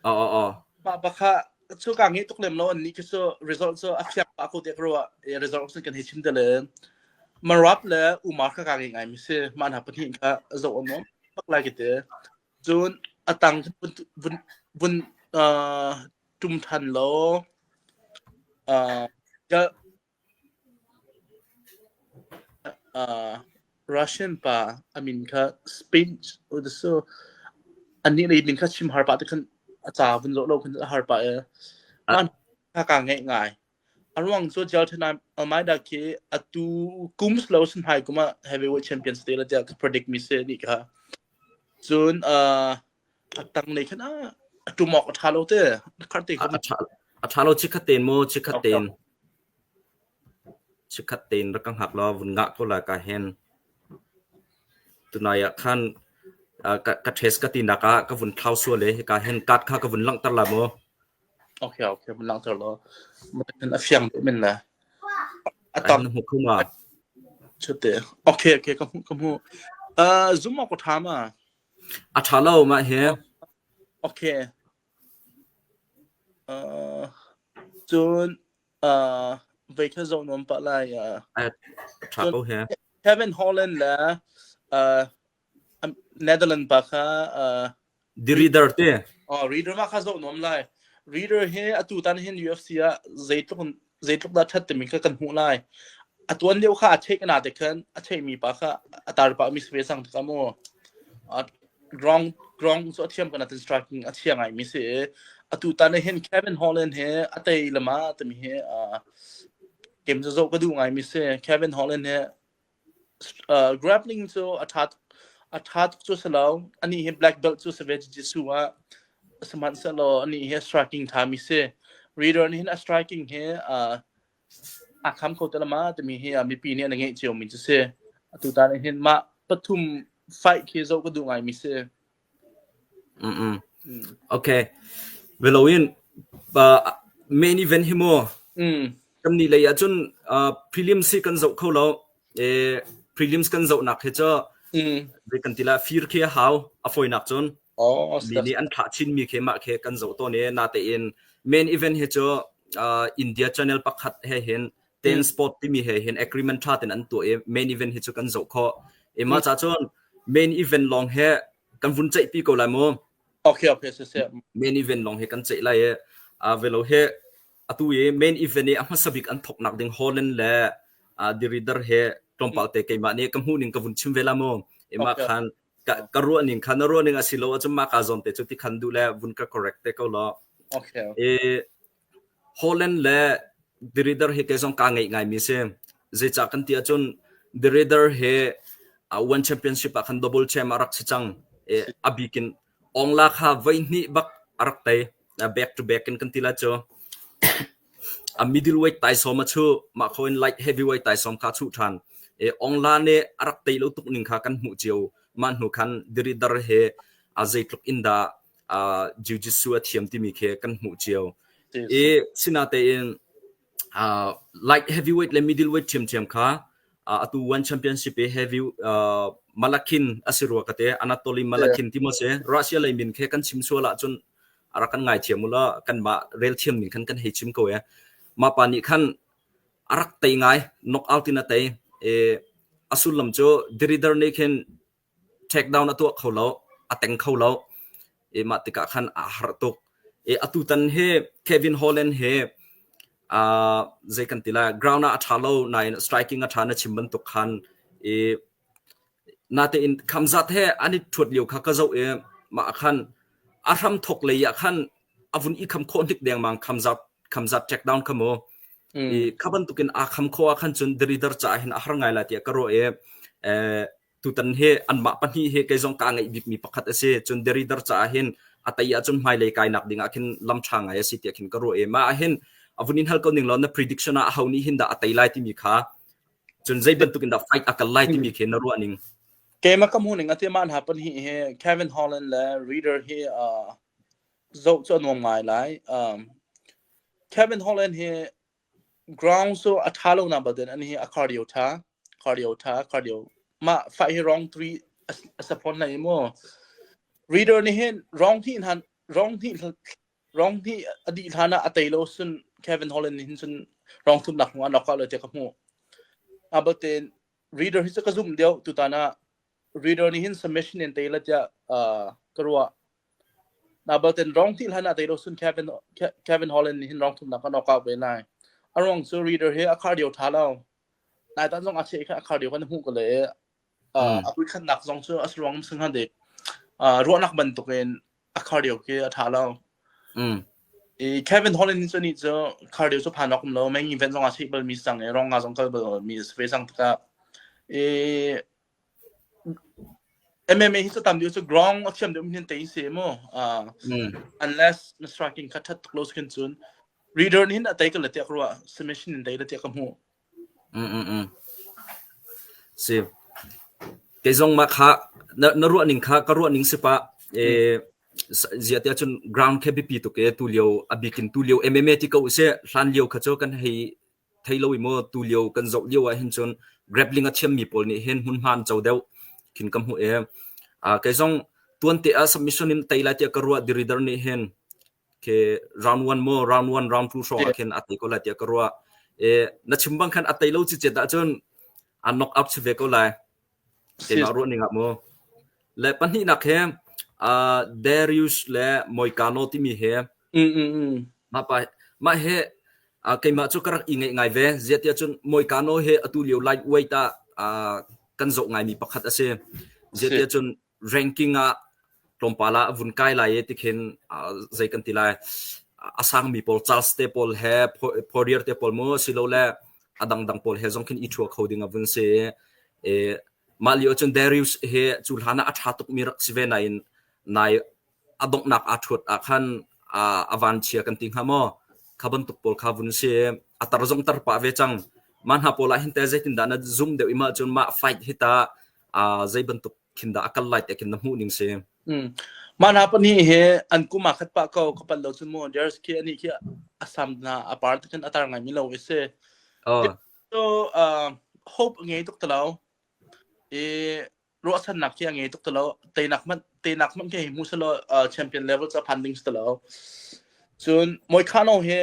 Oh oh oh. Pa pa kha cu ka nge tuk lem lo an ni khi cu result cu a fiak pa ko te ka ruah e result sun kan hei chim te le Marab le Umar kha ka nge ngai mi si ma na pahnih kha zo anom bak lai ki te cun a tang vun vun vun uh, tum than lo uh, Uh, Russian pa a min kha Spain so annih lei min kha chim har pah te khan a ca vun zoh lo khan a har pah i man kha ka ngeih ngai. A ruang cu Jalton Almeida khi atu kum lo sun hai kum ah heavyweight champion te la tiah ka predict mi si ni kha. Cun uh, a tang lei khan ah a tum awk a ṭha lo te. Khar te A ṭha a ṭha lo chikhat tein maw chikhat tein chikhat tein rak ka hngak law vun ngah ko la ka hen. Tunai ah khan ka ka test ka tinak ah ka vun thlau sual i hika hin card kha ka vun langhter la mu. Okay, okay, vun langhter law. A fiang deuh men la. A tam. Na hmu kho ma? Chute. Okay, okay, ka hmu ka hmu. Uh, zoom ma ko tha ma? A tha lo ma he. Okay. Uh, cun uh, vei kha zoh nuam pah lai. Uh, A tha ko he. Kevin Holland le uh, Netherlands pa kha uh, The Reader te. Oh, Reader ma kha zoh nuam lai. Reader hi atu tan hin UFC ah zeitluk zeitluk dah that timi kha kan hmuh lai. A tuan lio kha a check na te khan a check mi pa kha a tar pa mi sve sang ka mu. Ground ground cu a thiam kan atin striking a chia ngai mi si. Atu tan hin Kevin Holland he a tei lama timi hi game cu zoh ka duh ngai mi si. Kevin Holland he Uh, grappling cu a ṭha a ṭha tuk cu si lo. Anih hi black belt cu si ve jiu-jitsu ah. Sihmanhsehlaw anih hi striking ṭhami si. Reader nih hin a striking hi uh, a kham kho te lama timi hi uh, mipi nih an ngeih ciomi cu si. Atutan hin mah pathum fight khi zoh ka duh ngaimi si. Mm Okay. Veloin uh, main event hi mu. Mm. Kan ni lei ahcun uh, prelims hi kan zoh kho lo. E, prelims kan zohnak hi cu Mm. kan ti la fir khi a hau a fawinak cun Oh, mi nih an thlah chinmi khi mah khi kan zoh tawn i natein main event hi cu uh, India channel pakhat he hin Ten Mm. Sport timi he hin agreement tha ten an tuah i main event hi cu kan zoh khawh. I mah ca cun main event lawng he kan vun ceihpi ko lai mu. Okay, okay, si si. Main event lawng he kan ceih lai i uh, velo he atu i main event i a hmasa bik an thoknak ding Holland le uh, The Reader he tlawmpal te keimah nih ka hmuh ning ka vun chim ve la mu. I mah Okay. khan ka, ka ruah ning khan na ruah ning a si lo ahcun mah ka zawn te cu ti khan duh le vun ka correct te ko law. Okay. I Holland le De Ridder hi kei zong kaa ngeih ngaimi a si. Zeicah kan ti ahcun De Ridder hi One Championship ah khan double champ a rak si cang. I a bik in Aung La kha voihnih bak a rak tei. Back to back in kan ti lai cu. A middleweight taisawm a chuh. Mah kho in light heavyweight taisawm kha a chuh ṭhan. I Aung La nih a rak tei lo tuk ning kha kan hmuh cio. Mah hnu khan De Ridder hi a zeitluk in dah uh, jiu-jitsu a thiam timi khi kan hmuh cio. I sinatein uh, light heavyweight le middleweight ṭhiamṭhiam kha uh, atu one championship i heavy uh, Malakhin a si rua ka te Anatoly Malakhin ti maw si Russia lei min khi kan chim sual ahcun a rak kan ngaithiam u law kanmah rel thiam ning khan kan hei chim ko e. Mah pa nih khan a rak tei ngai knockout in a tei. E, a sullam cu De Ridder nih khin Takedown a tuah kho lo, a teng kho lo. I mah tikah khan aa harh tuk. I atutan hi Kevin Holland hi uh, zei kan ti lai ground ah a ṭha lo nain striking a ṭha na chim bantuk khan i natein Khamzat he an i ṭhuat lio kha ka zoh i mah khan a hram thok lei ah khan a vun i kham khawh hnik dengmang Khamzat Khamzat takedown kha mu i kha bantukin aa kham khawh ah khan cun De Ridder caah hin a har ngai lai tiah ka ruah i eh, tutan hi anmah pahnih hi kei zong kaa ngeih bikmi pakhat a si. Cun De Ridder caah hin a tei ahcun hmailei kainak ding ah khin lam ṭha ngai a si tiah khin ka ruah i mah ah hin a vun in hal ko ning law na prediction ah aho nih hin dah a tei lai timi kha cun zei bantuk in dah fight a kal lai timi khi na ruah ning. Keimah ka hmuh ning a ti mah hna pahnih hi Kevin Holland le Reader hi uh, zoh cu a nuam ngai lai. Um, Kevin Holland hi Ground cu a ṭha lo na batin an hi a cardio ṭha, cardio ṭha, cardio. Mah fight hi round 3 a sa fawn lai mu. Reader nih hin round hnih hlan round hnih round hnih a dih hlan ah a tei lo sun Kevin Holland nih hin cun round thumnak hnu ah knockout lo tiah ka hmuh. Abatin Reader hi cu ka zumh deuh tutan ah Reader nih hin submission in tei la tiah uh, ka ruah. Na batin rong ti hlan ah tei lo sun Kevin Kevin Holland nih hin rong thumnak ka knock out ve lai. A ruang cu Reader hi a cardio tha lo. Nai tan zong a che kha a cardio kan hmuh ko le a pui khatnak zong cu a ruang sing han dik. Ruahnak bantukin a cardio khi a tha lo. I Kevin Holland cu ni cu cardio cu phan awk um lo. Main event zong a cheh bal mi sang i rong nga zong kal bal mi a si ve sang tikah i MMA hi cu tam deuh cu ground a thiam deuh mi hin tei si mu. Uh, unless na striking kha that tuk lo khin cun reader nih hin a tei ka la tiah ka ruah submission in tei la tiah ka hmuh. Mm mm mm. Si. Kei zong mah kha na, na ruah ning kha ka ruah ning si pah. E, zia tiah cun ground khi biapi tuk e tu lio a bikin tu lio MMA ti ko usih hlan lio kha cu kan hei thei lo i maw tu lio kan zoh lio ah hin cun grappling a thiammi pawl nih hin hmunhma an co deuh khin ka hmuh e. Kei zong tuan te ah submission in tei lai tiah ka ruah De Ridder nih hin ke round 1 maw round 1 round 2 hrawng ah khin a tei ko lai tiah ka ruah. E, na chim bang khan a tei lo cicet ahcun a knock out si ve ko lai. Keimah ruah ning ah mu. Le pahnihnak he uh, Darius le Moicano timi he Mm, mm, mm. mah pa mah he uh, keimah cu ka rak i ngaih ngai ve. Ziah tiah cun Moicano he atu lio lightweight ah uh, kan zoh ngaimi pakhat a si. Ziah tiah cun ranking ah tlawmpal ah a vun kai lai i tikhin uh, zei kan ti lai a sangmi pawl Charles te pawl he Poirier te pawl mu silole a dangdang pawl he zong khin i ṭhua kho ding a vun si i mah lio cun Darius he cu hlan ah a ṭha tukmi rak si ve nain nai a donghnak aa ṭhuat ah khan a van chia kan ti hnga maw kha bantuk pawl kha vun si a tar zong tar pah ve cang mah hna pawl ah hin te zeitindah na zum deuh i mah cun mah fight hi ta zei bantuk khin dah a kal lai te khin na hmuh ning si Mm. Mah hna pahnih hi an kum ah khat pah ko ka pal lo cun mu Darius khi ani khi a sam na a par te khin a tar ngai mi lo i si. Oh. So uh, hope ngei tuk talo. I ruahchannak khi a ngei tuk talo. Teinak man teinak man khi hmu selo uh, champion level cha phan ding talo. Cun Moicano hi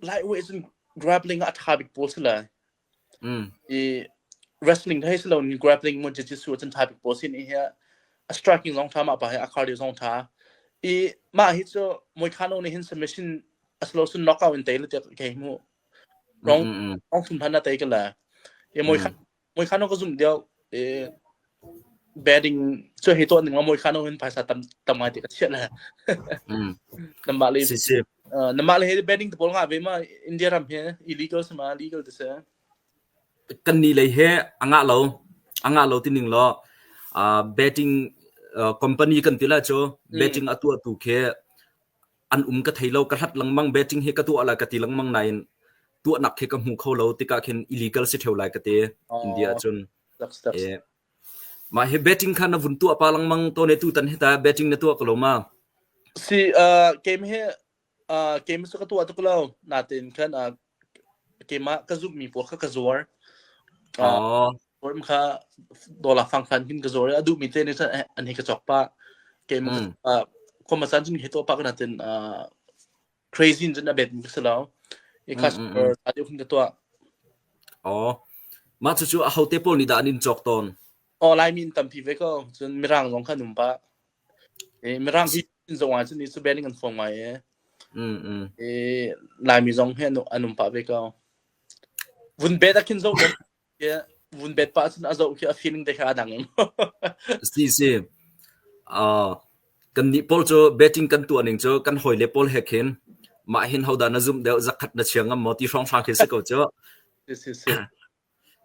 lightweight cun grappling ah a tha bik pawl si lai. Mm. I wrestling hei si lo in grappling mun jiu-jitsu cun tha bik pawl si ni hi a striking zong tha mah pa hi a cardio zong tha. I mah hi cu Moicano nih hin submission a silo sun knockout in tei le tiah kei mu. Rong Mm, mm, rong thum than na tei ka la. I mm. Moicano ka zumh deuh. I betting cu hei tuah ning Moicano hin phaisa tam tam ngai te ka chiah le. Mm. Namah le Si si. namah le he betting te pawl ngah ve ma India ram hi illegal si ma legal te si. Kan ni lei he a ngah lo. A ngah lo ti ning law uh, betting uh, company kan ti la cu betting a tuah tu khi an um ka thei lo ka hlat lengmang betting hi ka tuah lai ka ti lengmang nain tuahnak khi ka hmu kho lo tikah khin illegal si theo lai ka ti India cun eh mah hi betting kha na vun tuah pa lengmang to ne tu tan hi ta betting na tuah ko lo ma si uh game hi uh game su ka tuah tuk lo natin khan uh keimah ka zumhmi pawl kha ka zuar. Oh. Uh, kha dollar fang fan hin ka zuar a duhmi te nih cun an hi ka cawk pah. Keimah mm. uh, koma san cun hi to pa kana tin uh, crazy in cun a bet mi ka si lo. I customer ta deuh ka tuah. Oh. Mah cu cu a hote pawl nih dah an in cawk tawn? Oh, Laimi in tampi ve ko. Cun Mirang zong kha num pah. E, Mirang hi zong ah cun ni cu banning an fong ngai e. Mm, mm. E, Laimi zong hi an um pah ve ko. Vun bet a khin zoh lo. Vun bet pah cun a zoh khi a feeling te kha a dang em. Si si. Uh, kan nih pawl cu betting kan tuah ning cu kan hawi le pawl he khin mah hin hodah na zumh deuh zakhat na chia ngam maw ti hrawng hrang khi si ko cu. Si si si.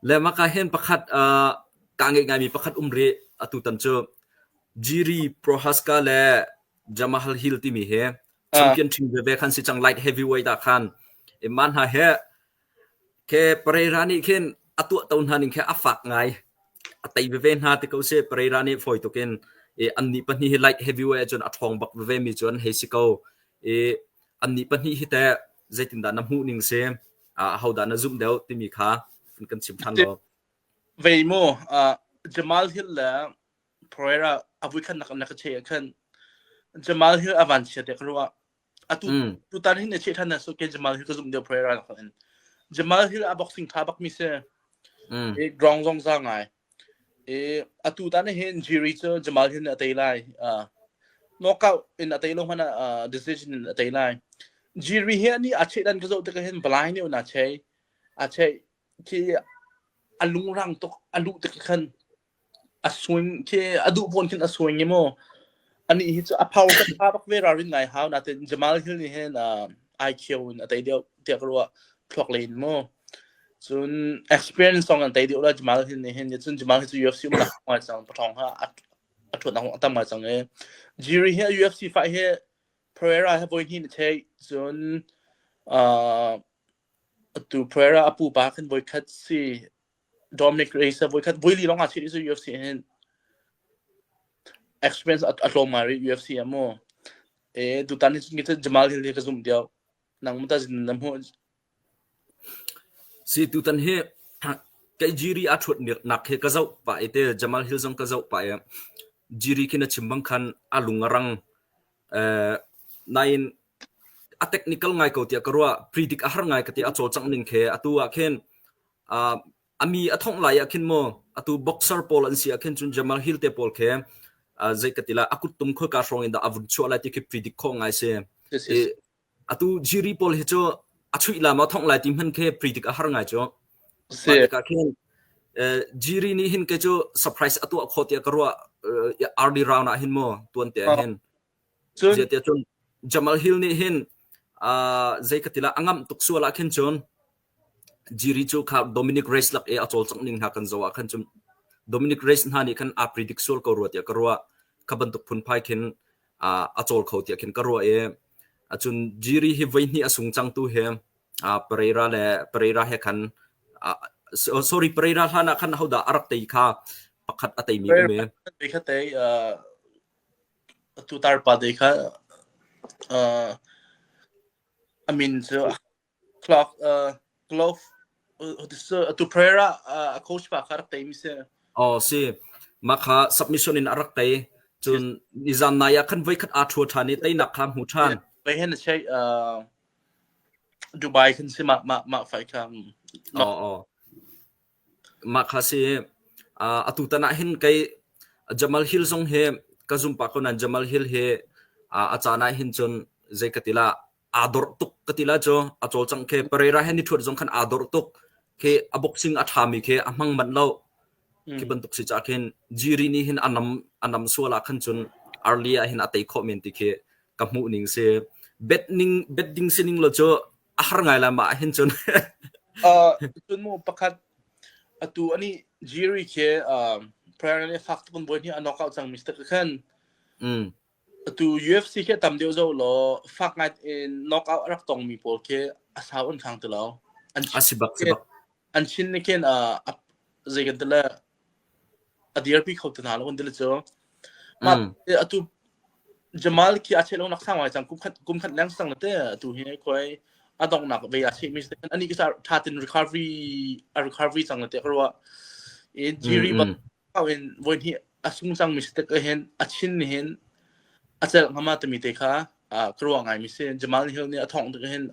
Le maka hin pakhat uh, kaa ngeih ngaimi pakhat um rih atutan cu Jiri Prohaska le Jamahal Hill timi hi champion ṭhing veve khan si cang light heavyweight ah khan man hna he ke Pereira nih khin a tuah to hna ning khe a fak ngai a tei veve hna ti ko si Pereira nih fawi tukin i annih pahnih hi light heavyweight ahcun a ṭhawng bak veve mi cu an hei si ko i annih pahnih hi teh zeitindah na hmuh ning si ahodah na zumh deuh timi kha kan chim ṭhan law. Vei mu Jamal Hill le Pereira a vui khan nak na ka che khan Jamal Hill a van chia te ka ruah atu tutan hin na che than na so ke Jamal Hill ka zumh deuh Pereira na in Jamal Hill a boxing tha bak mi se e grong zong za ngai E atu tan hin Jiri cu Jamal Hill nih a tei lai. Uh, knockout in a tei lo hmanh ah decision in a tei lai. Jiri hi ani a cheh dan ka zoh tikah hin blind nih a chei. A chei khi a lungrang tuk a luh tik khan a swing khi a duh pawn khin a swing i mu. Ani hi cu a power ka tha bak ve ralrin ngai hau natin Jamal Hill nih hin uh, IQ in a tei deuh tiah ka ruah thluak len mu. Cun experience zong an tei deuh la Jamal Hill nih hin cun Jamal hi cu UFC um nak ngai cang pathong ha a thuat nak a tam ngai cang e. Jiri hi UFC fight hi Pereira he voi hnih na thei cun uh, atu Pereira a pu pa khin voi khat si. Dominic Reyes voikhat voili lawng aa chit i cu UFC hin experience a tlawm ngai rih UFC ah mu. E tutan hi cun Jamal Hill hi ka zumh deuh. Nang mu ta zin na hmuh. Si tutan hi kei Jiri a ṭhuat nak he ka zoh pah i te Jamal Hill zong ka zoh pah i Jiri khi na chim bang khan a lung a rang. Nain a technical ngai ko tiah ka ruah. Predict a har ngai ka ti a cawlcangh ning khi atu ah khin a mi a thongh lai ah khin maw atu boxer pawl an si ah khin cun Jamal Hill te pawl khi zei ka ti lai a kuttum khoika hrawng in dah a vun chuah lai ti khi predict khawh ngai si. Atu Jiri pawl hi cu a chuih la maw thongh lai ti hmanh khi predict a har ngai cu. Mah tikah khin Jiri nih hin kei cu surprise a tuah khawh tiah ka ruah early round ah hin maw tuan te ah hin. Ziah cun Jamal Hill nih hin zei ka ti la a ngamh tuk sual ah khin cun Jiri cu kha Dominic Reyes lak i a cawlcangh ning hna kan zoh ah khan cun Dominic Reyes hna nih khan aa predict sual ko rua tiah ka ruah. Kha bantuk phunphai khin a cawl kho tiah khin ka ruah i acun Jiri hi voihnih a sung cangtu hi Pereira le Pereira he khan sorry Pereira hlan ah khan hodah a rak tei kha pakhat a teimi um i. Kha tei atu tar pa te kha a min cu Clark Glove atu Pereira a coach pa kha rak tei mi si. Oh si mah kha submission in a rak tei cun nizan nai ah khan voikhat aa ṭhua ṭhan i teinak kha hmu ṭhan. Vai hen chei Dubai khan si mah mah mah fai kha. Oh oh Mah kha si. Atutan ah hin kei Jamal Hill zong hi ka zum pah ko nain Jamal Hill hi a caan ah hin cun zei ka ti lah aa dorh tuk ka ti la cu a cawlcangh khi Pereira he ni ṭhuat zong khan aa dorh tuk khi a boxing a ṭhami khi a hmang manh lo khi bantuk si caah khin Jiri nih hin a nam a nam sual ah khan cun early ah hin a tei khawh men ti khi ka hmuh ning si bet ning bet ding sining lo cu a har ngai la mah hin cun. Cun mu pakhat atu ani Jiri khi Pereira nih fak tuk in voi hnih a knockout cang mi si khan atu UFC khi tam deuh zo law fak ngai in knockout a rak tong mi pawl khi a sau an khang ti lo. An a si bak si bak. An chin ni khin zei kan tile a dirpi kho te hna lo kan tile cu. Mah atu Jamal khi a cheh lo nak sang ngai cang kum khat kum khat leng sang te atu hi khoi a dongnak ve a cheh mi ani ki sa tha tin recovery a recovery cang te ka ruah in Jiri ba in voi hi a sung cang mi te ka hin a chin ni hin a cel ngama te mi te kha ka ruah ngai mi si Jamal Hill nih a thong te hin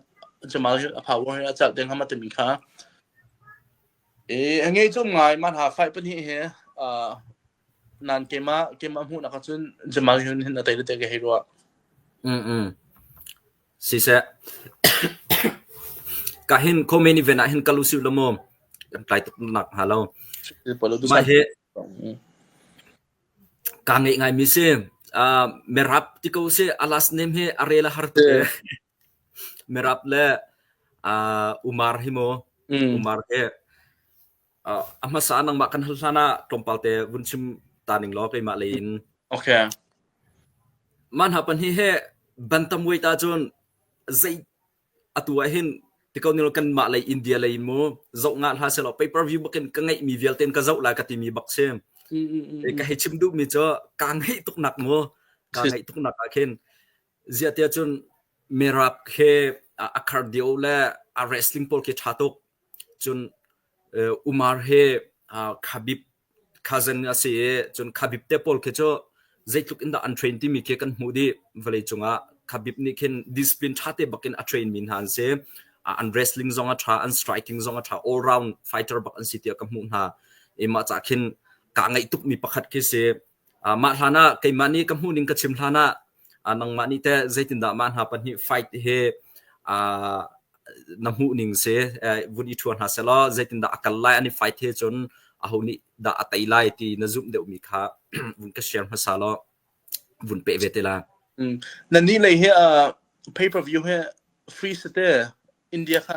Jamal Hill a power hi a cel te ngama te mi kha E, a ngei cum ngai man ha fight pahnih hi nan keimah keimah hmuhnak ahcun Jamal Hill hin a tei te ka hei ruah. Mm mm. Siseh. Ka hin co-main event ah hin kal usih lo mu. Kan tlai tuk nak hnga lo. Mah hi ka ngeih ngai mi si. Uh, Merab ti ko si a last name hi a rel a har tuk e. Merab le uh, Umar hi mu. Umar hi uh, a hmasa nangmah kan hal hlan ah tlawmpal te vun chim ta ning law keimah lei in. Okay. Man ha pan hi he bantamweight ahcun zei atu ah hin tiko nilo kan mah lei India lei mu zoh nga hla selaw pay per view bakin ka ngeih mi vialte in ka zoh lai ka ti mi bak si. Ka hei chim duh mi cu ka ngeih tuk nak mu ka ngeih tuk nak ah khin ziah tiah cun Merab he a cardio le a wrestling pawl khi ṭha tuk. Cun Umar he Khabib cousin a si i cun Khabib te pawl khi cu zeitluk in dah an train timi khi kan hmuh dih vawlei cungah Khabib nih khin discipline ṭha te bakin a train mi hna an si. An wrestling zong a ṭha, an striking zong a ṭha, all round fighter bak an si tiah ka hmuh hna. I mah cah khin kaa ngaih tukmi pakhat khi si. Mah hlan ah keimah nih ka hmuhning ka chim hlan ah nangmah nih teh zeitindah mah hna pahnih fight hi na hmuhning si vun i ṭhua hna sehlaw zeitindah a kal lai an i fight he cun aho nih dah a tei lai ti na zumh deuhmi kha vun ka share hmasa law vun peh ve te la. Nan nih lei hi pay per view hi free si te India kha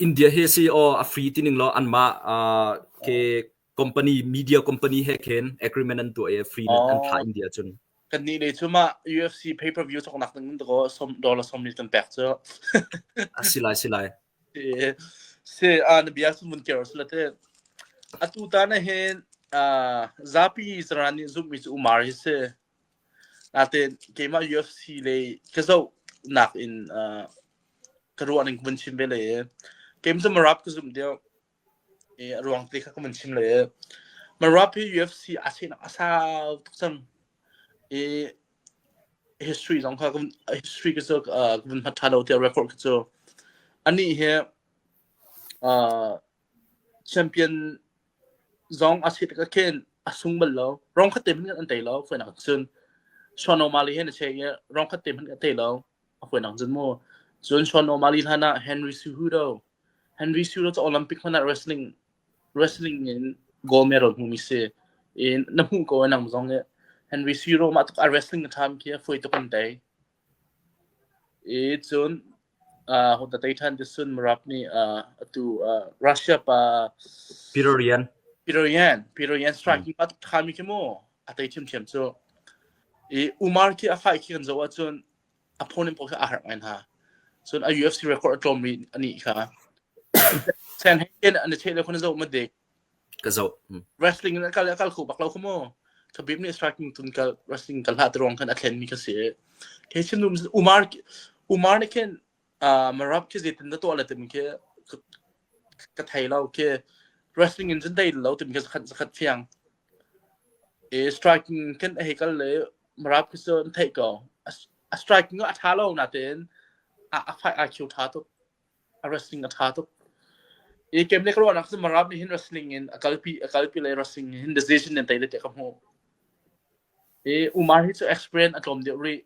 India hi si aw a free ti ning law anmah ke company media company he khin agreement an tuah i free an thlah India cun. Kan nih lei cu mah UFC pay per view cawknak ding in dakaw som dollar som ni kan pek cu. A si lai si lai. Si a na bia sun mun ker sila te. Atu tan ah hin uh, zapi zaran nih zumhmi cu Umar hi si. Natin keimah UFC le ka zoh nak in uh, ka ruah ning ka vun chim ve le i keim cu Merab ka zumh deuh. I a ruang te kha ka vun chim le i Merab hi UFC a sehnak a sau tuk cang. I history zong kha history ka cu uh, ka vun hmat ṭha lo tiah record ka cu. Anih hi uh, Champion zong a si tikah khin a sung bal lo. Rong khat te hmanh an tei lo fawinak cun. Sean O'Malley he na che i rong khat te hmanh a tei lo. A fawinak cun mu. Cun Sean O'Malley hlan ah Henry Cejudo. Henry Cejudo cu Olympic hmanh ah wrestling wrestling in gold medal hmumi si. In na hmuh ko nang zong i Henry Cejudo mah tuk a wrestling a ṭham khi a fawi tuk an tei. I cun uh, ho tei ṭhan ti sun Merab nih uh, atu uh, Russia pa Peter Yan. Peter Yan Peter Yan striking pa tuk ṭhami khi mu a tei ṭhiamṭhiam cu. I Umar khi a fight khi kan zoh ahcun opponent pawl khi a harh ngai hna. Cun a UFC record a tlawm rih anih kha. Sandhagen an i cheh le khun zoh ma dik. Ka zoh. Wrestling in a kal a kal kho bak lo kha mu. Khabib nih striking tun kal wrestling kal hlah ti ruang khan a thlen mi kha si. Kei chim dum Umar Umar nih khin uh, Merab khi zeitin na tuah le timi khi ka thei lo khi wrestling in cun dei lo timi khi zakhat zakhat fiang. E striking khin a hei kal le Merab khi cu an theih ko. A striking a ṭha lo natein a a fight IQ ṭha tuk. A wrestling a ṭha tuk. I kem le ka ruahnak cu Merab nih hin wrestling in a kalpi a kalpi le wrestling hin decision in tei le tiah ka hmuh. I Umar hi cu experience a tlawm deuh rih.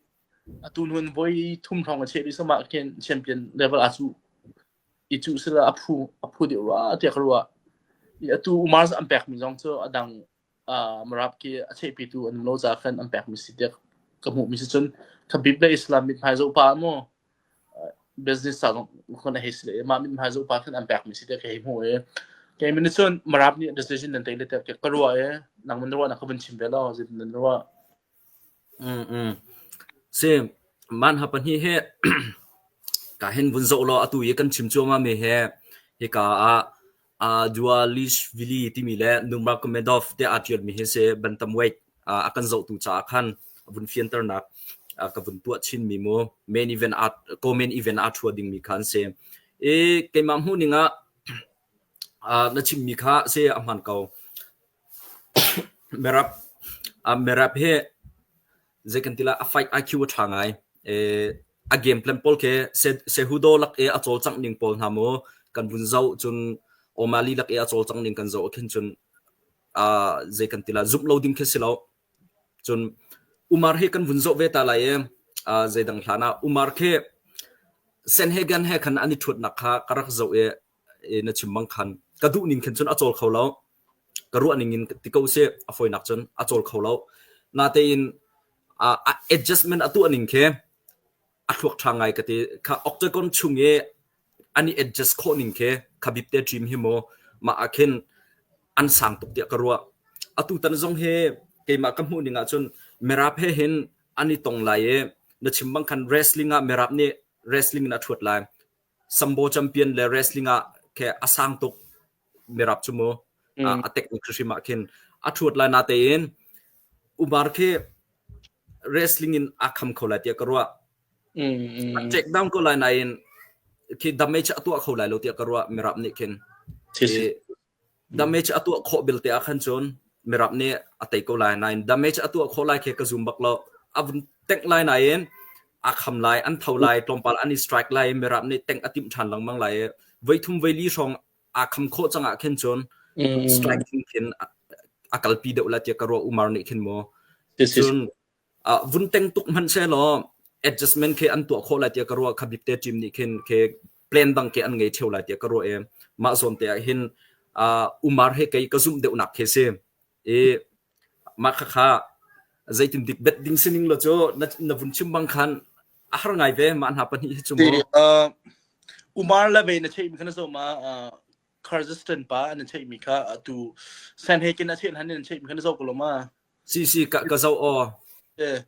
Atu nun voi thum hrawng a cheh rih sama khin champion level aa cuh. I cuh sila a phu a phu deuh rua tiah ka ruah. I atu Umar an pekmi zong cu a dang uh, Merab khi a chehpitu an um lo caah khan an pekmi si tiah ka hmuhmi si cun Khabib le Islam mithmai zoh pa maw business ca zong khon a hei si le mah mithmai zoh pa khan an pekmi si tiah ka hei hmuh i kei min cun Merab nih decision nan tei le tiah ka ruah i nang man ruah na ka vun chim ve lo zeitin nan ruah Mm mm. Si man ha pahnih he ka hin vun zoh law atu i kan chim cuahmah mi he hika ah Dvalishvili timi le Nurmagomedov tiah aa ṭialmi hi si bantamweight a kan zohtu caah khan vun fianternak ka vun tuah chinmi mu main event aa co-main event aa ṭhua dingmi kha an si. I keimah hmuhning ah na chimmi kha si a hmaan ko. Merab Merab hi zei kan ti lai a fight IQ a ṭha ngai. A game plan pawl khi Cejudo lak i a cawlcangh ning pawl hna mu kan vun zoh cun O'Malley lak i a cawlcangh ning kan zoh ah khin cun zei kan ti lai zumh lo ding khi si lo. Cun Umar hi kan vun zoh ve ta lai i zeidang hlan ah Umar khi Sanhagen he khan an i ṭhuatnak kha ka rak zoh i na chim bang khan ka duh ning khin cun a cawl kho lo. Ka ruah ning in ti ko sih a fawinak cun a cawl kho lo. Natein a adjustment a tuah ning khi a thluak ṭha ngai ka ti. Kha octagon chung i an i adjust khawh ning khi Khabib te team hi mu mah ah khin an sang tuk tiah ka ruah. Atutan zong hi keimah ka hmuh ning ahcun Merab he hin an i tong lai i na chim bang khan wrestling ah Merab nih wrestling in a ṭhuat lai. Sambo champion le wrestling ah khe a sang tuk Merab cu mu a technique hrim ah khin a ṭhuat lai natein Umar khi wrestling in a kham kho lai tiah ka ruah. A take down ko lai nain khi damage a tuah kho lai lo tiah ka ruah Merab nih khin. Damage a tuah khawh belte ah khan cun Mirap nih a tei ko lai nain damage a tuah khawh lai khi ka zum bak lo. A vun tengh lai nain a kham lai, an tho lai, tlawmpal an i strike lai i Mirap nih tengh a timh ṭhan lengmang lai i voithum voili hrawng aa kham khawh cang ah khin cun striking khin a kalpi deuh lai tiah ka ruah Umar nih khin mu. Cun vun teng tuk hmanh sehlaw adjustment khi an tuah khawh lai tiah ka ruah Khabib te team nih khin khi plan dang khi an ngei theo lai tiah ka ruah i mah zawn te ah hin Umar he kei ka zumh deuhnak khi si i mah khakha zeitin dik bet ding sining lo cu na vun chim bang khan a har ngai ve mah hna pahnih hi cu mu Umar le ve na cheih mi khan zo ma Kyrgyzstan pa an cheih mi kha atu Sanhagen a cheih han an cheih mi khan zo ko lo ma Si si ka ka zoh aw. Eh,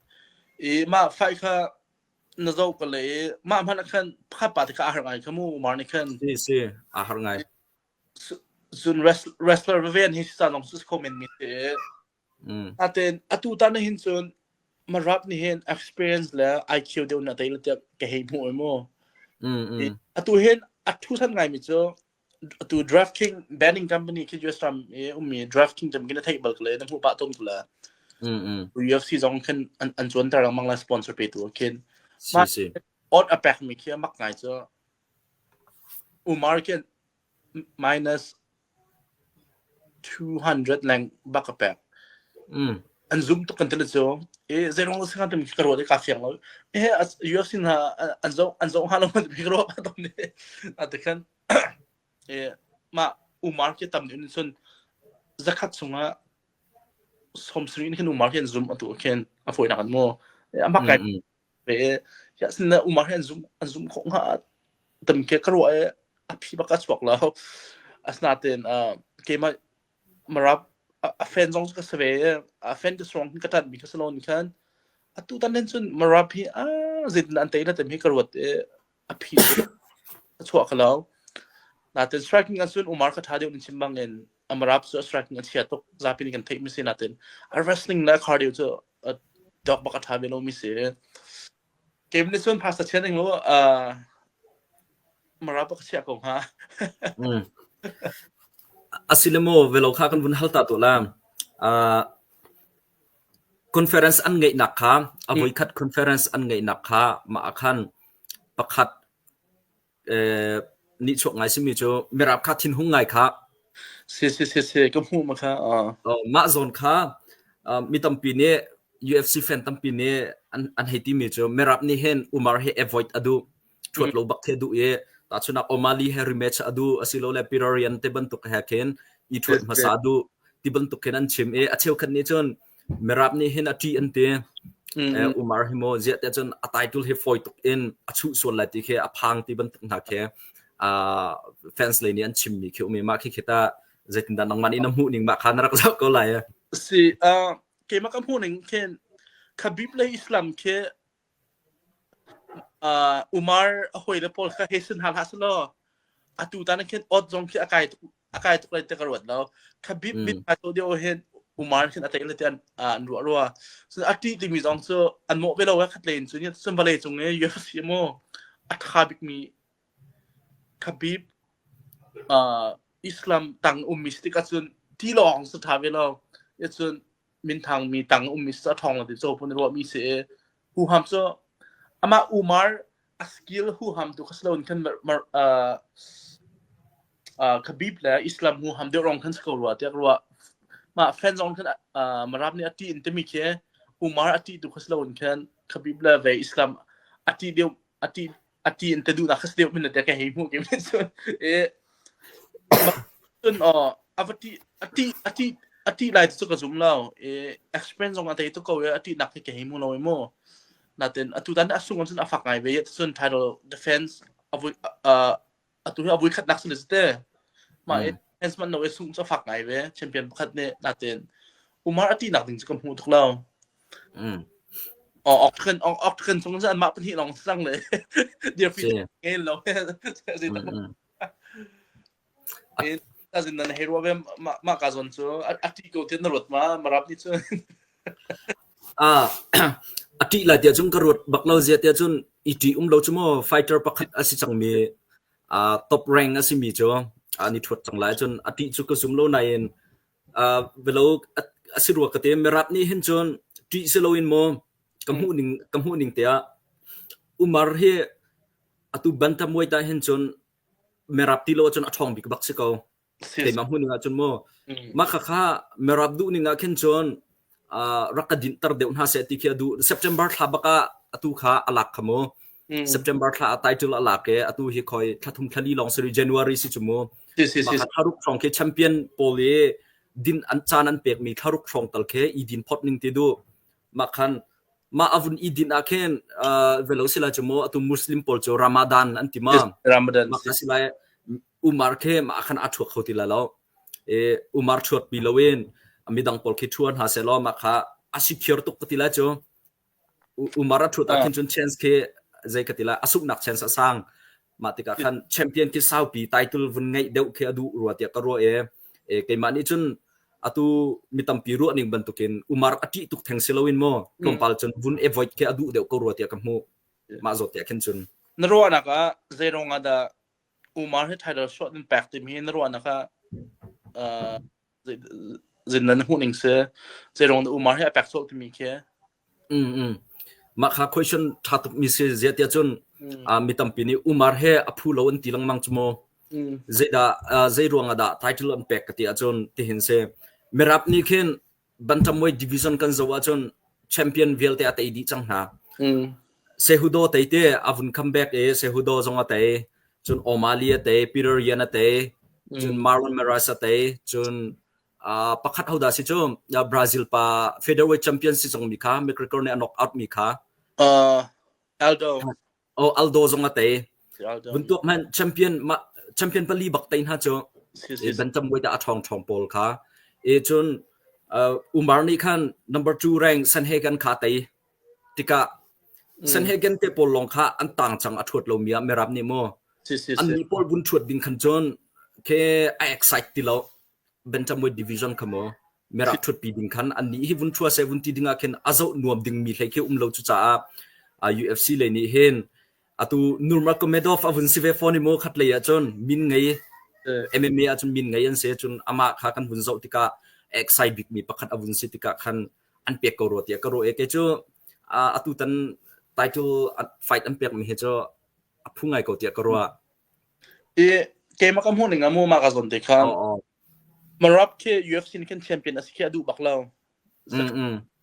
i mah fai kha na zoh ka le i mah hmanh ah khan pakhat pa te kha aa harh ngai kha mu Umar nih khan. Si si aa harh ngai. Cun wrestler veve an hi si caan zong cu si kho men mi si. Natein atu tan hin cun Marab nih hin experience le IQ deuh na tei la tiah ka hei hmuh ai mu. Atu hin a thu san ngai mi cu atu DraftKings betting company khi US ram i ummi DraftKings tam kin a theih bal le na hmuh pah ton la. UFC zong khin an an chuan ter lengmang la sponsor pe tu khin. Si si. Odd a pek mi khi a mak ngai cu Umar khin minus 200 leng bak ka pek. An zum tuk kan ti cu. I zeirong si kan ka ruat i ka fiang lo. Eh UFC hna an zo an zo hnga lo man ka ruat pa tom ni. Ate khan eh ma Umar ke tam ni cun zakhat chungah 70 in khin Umar hi an zum atu khin a foi nak an mu. Amak kai ve ya sin na Umar hi an zum an zum khawh hnga tam ke ka ruah i a phi bak a chuak lo. Asinain keimah Marab a fan zong ka si ve i a fan ka strong ka ṭanh mi ka si lo ni khan atu tan hin cun Marab hi a zeitin an tei la tem hi ka ruat i a phi cu a chuah kho lo. Natin striking ahcun Umar kha ṭha deuh in chim bangin Amarab cu a striking a chia tuk zapi nih kan theih mi si natin a wrestling le cardio cu dok bak a ṭha ve lo mi si. Game nih cun phaisa chia ning lu Marab ka chiah ko hnga. Asile maw velo kha kan vun hal ta tu la. Conference an ngeihnak kha a voikhat conference an ngeihnak kha mah ah khan pakhat nihchuak ngai simi cu Mirab kha thinhung ngai kha. Si si si si ka hmuh ma kha. Mah zawn kha mi tampi nih UFC fan tampi nih an hei timi cu Merab nih hin Umar hi avoid a duh. Ṭhuat lo bak the duh i tahchunhnak O'Malley he rematch a duh asilole Petr Yan te bantuk he khin i ṭhuat hmasa duh ti bantuk khin an chim i a cheukhat nih cun Merab nih hin a ṭih an ti. Umar hi maw ziah tiah cun a title hi fawi tuk in a chuh sual lai ti khi a phang ti bantuk hna khi fans lei nih an chimmi khi um i mah khi khi ta zeitindah nangmah nih na hmuh ning mah kha na rak zoh ko lai. Si, keimah ka hmuh ning khin Khabib le Islam khi Umar a hawile pawl kha hei sin hna hlah selaw atu tan khin awt zong khi a kai tuk a kai tuk lai ti ka ruat lo. Khabib mit hmai to deuh hin Umar khin a tei le ti an an ruah rua. Cun a ṭih timi zong cu an mawh ve lo khat len cu cun vawlei cung i UFC mu a ṭha bikmi Khabib Islam tang ummi si tikah cun ti lawng si ṭha ve lo. Cun minthang mi tang ummi si a ṭhawng lo ti caw pun ruahmi si i huham cu amah Umar a skill huham tu kha si loin khan Khabib le Islam huham deuh rong khan si ko rua tiah ka ruah. Mah fan zong khan Marab nih a ṭih in timi khi Umar a ṭih tu kha si loin khan Khabib le ve Islam a ṭih deuh a ṭih a ṭih in te duhnak kha si deuh min te ka hei hmuh ke min cun i cun aw a va ṭih a ṭih a ṭih a ṭih lai cu ka zum lo i experience zong a tei tuk ko i a ṭihnak khi ka hei hmu lo i mu natin atu tan a sung cun a fak ngai ve cun title defense a vui atu hi a vui khatnak si le te mah i defense man no i sung cu a fak ngai ve champion pakhat nih natin Umar a ṭihnak ding cu ka hmu tuk lo Octagon Octagon chung cu anmah pahnih lawng sang le dirpi ngel lo. Azin nan hei ruah ve mah ka zawn cu a ṭih ko tiah na ruat ma Marab nih cun. Ah a ṭih lai tiah cun ka ruat bak lo zia tiah cun i ṭih um lo cu maw fighter pakhat a si cangmi top rank a simi cu an i ṭhuat cang lai cun a ṭih cu ka zum lo nain Velo a si rua ka ti. Mirap nih hin cun ṭih si loin maw ka hmuh ning ka hmuh ning tiah Umar hi atu bantamweight ah hin cun Mirap ti lo ahcun a ṭhawng bik bak si ko. Keimah hmuh ning ahcun maw mah khakha Mirap duh ning ah khin cun rak ka dinhter deuh hna seh ti khi a duh. September thla bak ah atu kha a lak kha mu. September thla a title a lak i atu hi khoi thla thum thla li lawng si rih January si cu mu. Mah kha thlaruk hrawng khi champion pawl i din an caan an pekmi thlaruk hrawng tal khi i din phot ning ti duh. Mah khan mah a vun i din ah khin velo si lai cu mu atu Muslim pawl cu Ramadan an ti ma. Ramadan Mah kha si lai Umar khi mah khan a thuak kho ti lai lo. I Umar thuat pi loin midang pawl khi thua hna seh law mah kha a secure tuk ka ti lai cu. Umar a thut ah khin cun chance khi zei ka ti lai a sunghnak chance a sang. Mah tikah khan champion khi saupi title vun ngeih deuh khi a duh rua tiah ka ruah i keimah nih cun atu mi tampi ruah ning bantukin Umar a ṭih tuk theng si loin maw tlawmpal cun vun avoid khi a duh deuh ko rua tiah ka hmuh. Mah zawt tiah khin cun. Na ruahnak ah zei ruangah dah Umar hi title shot in pek timi hi na ruahnak ah uh, zin na hmuh ning si zei ruang dah Umar hi a pek colh timi khi Mm mm. Mah kha question ṭha tuk mi si ziah tiah cun mi tampi nih Umar he a phu lo an ti lengmang cu mu. Zeidah zei ruangah dah title an pek ka ti ahcun tihin si. Merab nih khin bantamweight division kan zoh ahcun champion vialte a tei dih cang hna. Cejudo tei te a vun comeback i Cejudo zong a tei. Cun O'Malley a tei, Petr Yan a tei, cun Marlon Moraes a tei, cun pakhat hodah si cu Brazil pa featherweight champion si cangmi kha McGregor nih a knock out mi kha. Uh, Aldo. Oh, Aldo zong a tei. Vun tuak hmanh champion ma champion pali bak tei hna cu bantamweight ah a ṭhawng ṭhawng pawl kha. E cun uh, Umar nih khan number 2 rank Sanhagen kha tei tikah Sanhagen te pawl lawng kha an tang cang a ṭhuat lomi ah Merab nih mu an nih pawl vun ṭhuat ding khan cun ke a excite ti lo bantamweight division kha maw merak ṭhutpi ding khan annih hi vun ṭhua seh vun ti ding ah khin a zoh nuam dingmi hlei khi um lo cu caah UFC lei nih hin atu Nurmagomedov a vun si ve fawn i mu khat lei ah cun min ngei MMA ah cun min ngei an si cun amah kha kan vun zoh tikah excite bikmi pakhat a vun si tikah khan an pek ko rua tiah ka ruah i kei cu atu tan title fight an pekmi hi cu a phu ngai ko tiah ka ruah. I keimah ka hmuh ning ah mu mah ka zawn te kha Merab khi UFC nih khin champion a si khi a duh bak lo.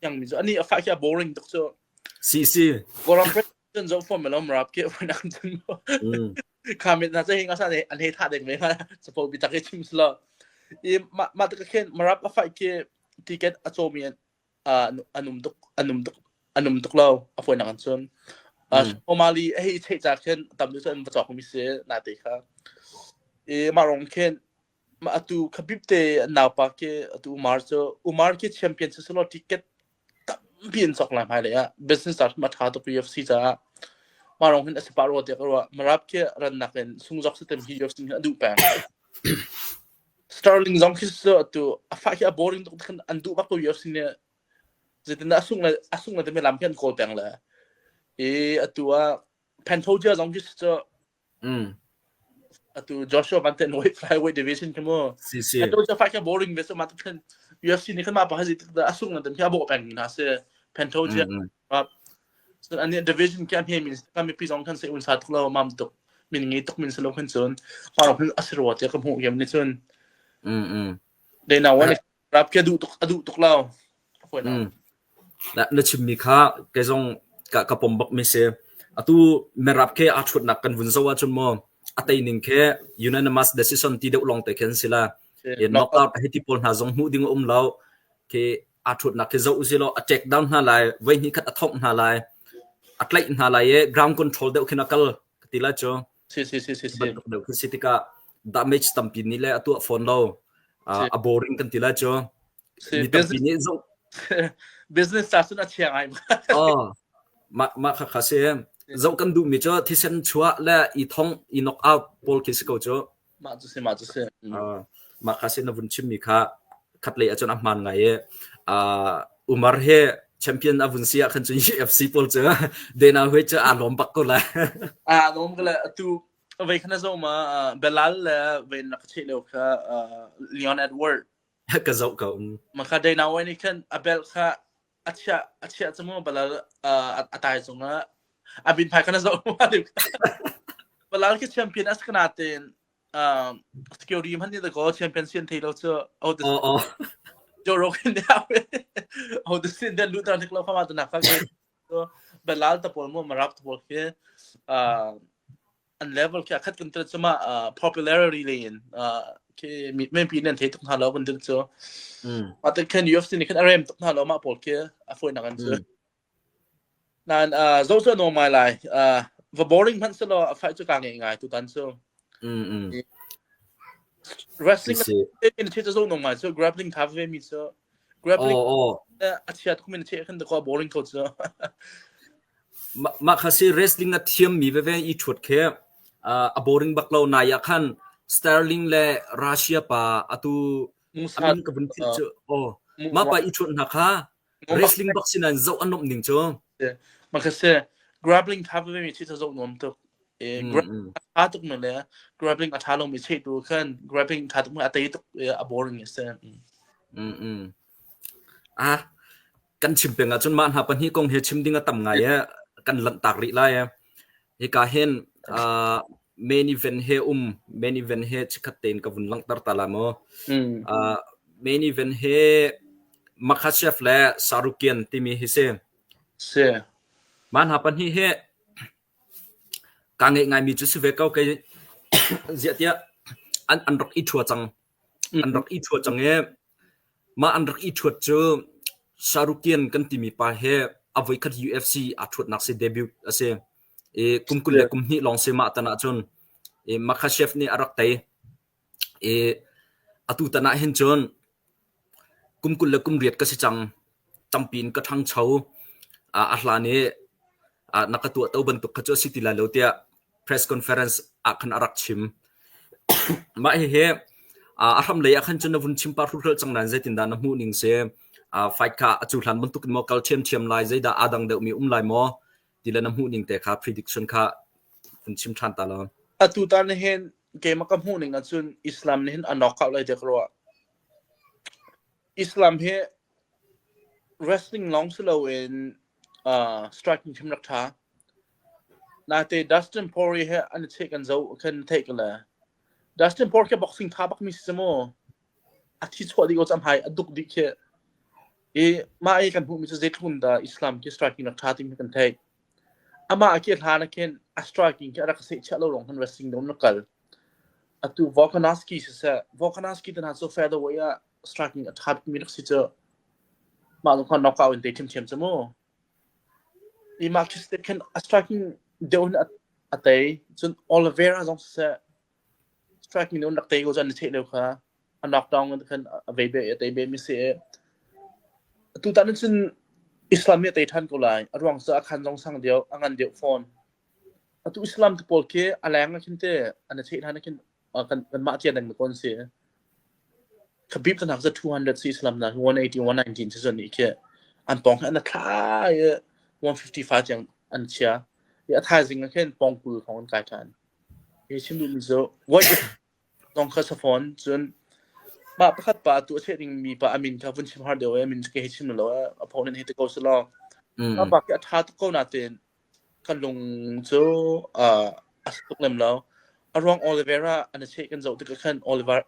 Yang mi cu ani a fah khi a boring tuk cu. Si si. Goram cun zoh fom lo Merab khi a nak cun. Kha mit na che hinga sa ne an hei tha ding ve nga chapo bi tak i chim slo. I ma ma tak khin Merab a fight khi ticket a caw mi an um tuk an um tuk an um tuk lo a fawinak an cun O'Malley a hei cheih ca khin tam deuh cu an va cawk mi si na te kha i mah rong khin ma atu Khabib te naupa khi atu Umar cu Umar khi champion si selaw ticket tampi in cawk lai hmai lei ah business ah ma tha tuk UFC caah mah rong hin a si pah rua tiah ka ruah Merab khi rannak in sungzok si tem hi UFC hi a duh peng Sterling zong khi cu atu a fah khi a boring tuk khan an duh bak ko UFC nih zeitindah a sungh le a sungh le timi lam khi an kawl peng le i atu ah Pantoja zong khi cu atu Joshua Van ten weight flyweight division khi mu Si si. Pantoja fah khi a boring ve so ma khan UFC nih khan ma pa hi a sungh le timi khi a bawh peng hna si Pantoja Cun an nih division khi a hme min kan mipi zong khan se un sa tuk lo mam tuk min ngi tuk min selo khan cun ma hin a si rua tiah ka hmuh yam ni cun Dana wan rap khi a duh tuk a duh tuk lo Na na chimmi kha kei zong ka ka pom bak mi si. Atu Merab khi aa ṭhutnak kan vun zoh ahcun maw a tei ning khi unanimous decision ti deuh lawng te khin si la. Knockout hei ti pawl hna zong hmuh ding a um lo. Khi aa ṭhutnak khi zoh usih law a take down hna lai, voi hnih khat a thongh hna lai, a tlaih hna lai i ground control deuh khin a kal ka ti lai cu. Si si si si si. Bantuk deuh khi si tikah damage tampi nih le a tuah fawn lo. A boring kan ti lai cu. Si, Mi tampi nih zoh business ta cun a chia ngai. Oh, mah mah kha kha si. Zoh kan duhmi cu thisen chuah le i thongh, i knock out pawl khi si ko cu. Mah cu si, mah cu si. Mah kha si na vun chimmi kha khatlei ahcun a hmaan ngai i Umar he champion a vun si ah khan cun UFC pawl cu Dana White cu aa lawm bak ko lai. Aa lawm ko lai. Atu vei khan a zoh ma Belal le vei na ka cheh lio kha Leon Edward. Ka zoh ko. Ma kha Dana White nih khan a belt kha a chiah a chiah cu mu Belal a tai cungah a bin phai khan a zoh ma Belal khi champion a si kana tein security hman ni da ko champion sian thei lo cu oh the oh oh Joe Rogan ne oh the sin den lu ta nik lo khama ta nak ka Belal ta pawl mu marap ta pawl khi an level khi khat kan tel chuma popularity le in khi mi men pi nan thei tuk hna lo kan tel chu ma te khan UFC ni khan arem tuk hna lo ma pawl khi a foi nak an chu Nain uh, zoh cu a nuam ngai lai. Uh, va boring hmanh selaw a fight cu kaa ngeih ngai tutan cu. Mm mm. Wrestling Si. in thi cu zoh nuam ngai cu grappling tha ve mi cu. Grappling Oh oh. a chia tuk min che khan ko boring ko cu. Mah kha si wrestling a thiam mi veve i thut khe. A boring bak lo nai ah khan Sterling le Russia pa atu a min ka vun philh cu oh mah pa i ṭhuat hna kha wrestling bak sinain zoh a nuamh ning cu. Makase grappling tha ve mi chi zoh nuam tuk. E tha tuk me le grappling a tha lo mi che tu khan grappling tha tuk me a tei tuk a boring se. Mm mm. Ah kan chim peng ahcun mah hna pahnih kong hi chim ding a tam ngai e kan lanh tak rih lai e. Hika hin uh, main event he um main event he chikhat tein ka vun langhter ta la maw. Mm. Uh, main event he Makhachev le Sarukian timi hi si. Si. Mah hna pahnih hi ka ngeih ngaimi cu si ve ko kei ziah tiah an an rak i ṭhua cang. An rak i ṭhua cang i Mah an rak i ṭhuat cu Shahrukh kan timi pa he a voikhat UFC aa ṭhuatnak si debut a si. I kum 22 lawng si mah tan ahcun i Makhachev nih a rak tei. I atu tan ah hin cun kum 28 ka si cang. Tampi in ka ṭhangcho. A hlan i na ka tuahto bantuk kha cu a si ti lai lo tiah press conference ah khan a rak chim. Mah hihi a hramlei ah khan cun na vun chim pah hruhrual cang nain zeitindah na hmuh ning si? Fight kha a cu hlan bantuk in maw kal ṭhiamṭhiam lai, zeidah aa dang deuhmi um lai maw? Ti le na hmuh ning te kha prediction kha vun chim ṭhan ta law. Atu tan hin keimah ka hmuh ning ahcun Islam nih hin a knockout lai tiah ka ruah. Islam hi wrestling lawng si loin uh, striking hrim rak ṭha. Nate Dustin Poirier he an i cheh kan zoh khan theih ka le. Dustin Poirier khi boxing tha bak mi si mu. A thi chuah dih ko cam hai a duk dih khi. I mah i kan hmuh mi cu zeitluk dah Islam khi striking rak tha timi kan theih. Amah khi hlan ah khin a striking khi a rak seh chiah lo lawng khan wrestling dom na kal. Atu Volkanovski siseh Volkanovski te hna cu featherweight ah striking a tha bik mi rak si cu. Mah lung khan knockout in te ṭhiamṭhiam cu mu. I mah khi khin a striking deuh in a tei. Cun Oliveira zong siseh striking deuh in rak tei ko cu an i cheh lio kha a knockdown in khan a vei beh i a tei beh mi si i tutan cun Islam nih a tei ṭhan ko lai. A ruang cu a khan zong sang deuh, a ngan deuh fawn. Atu Islam te pawl khi a leng ah khin te an i cheh hlan ah khin kan kanmah cia deng ko an si. Khabib tan hak za 200 si Islam na 180 119 si zon khi an pong an thla i 155 tiang an chia i a thaizing ah khin pong kul thong an kai than hi chim duh mi cu what if zong kha sa phone cun mah pakhat pa tu a cheh ding mi pa amin kha vun chim har deuh e amin ke hi chim lo opponent hi te ko si lo ma pa ki a tha tuk ko na tin Ka lung cu a si tuk lem lo. A ruang Oliveira an i cheh kan zoh tikah khan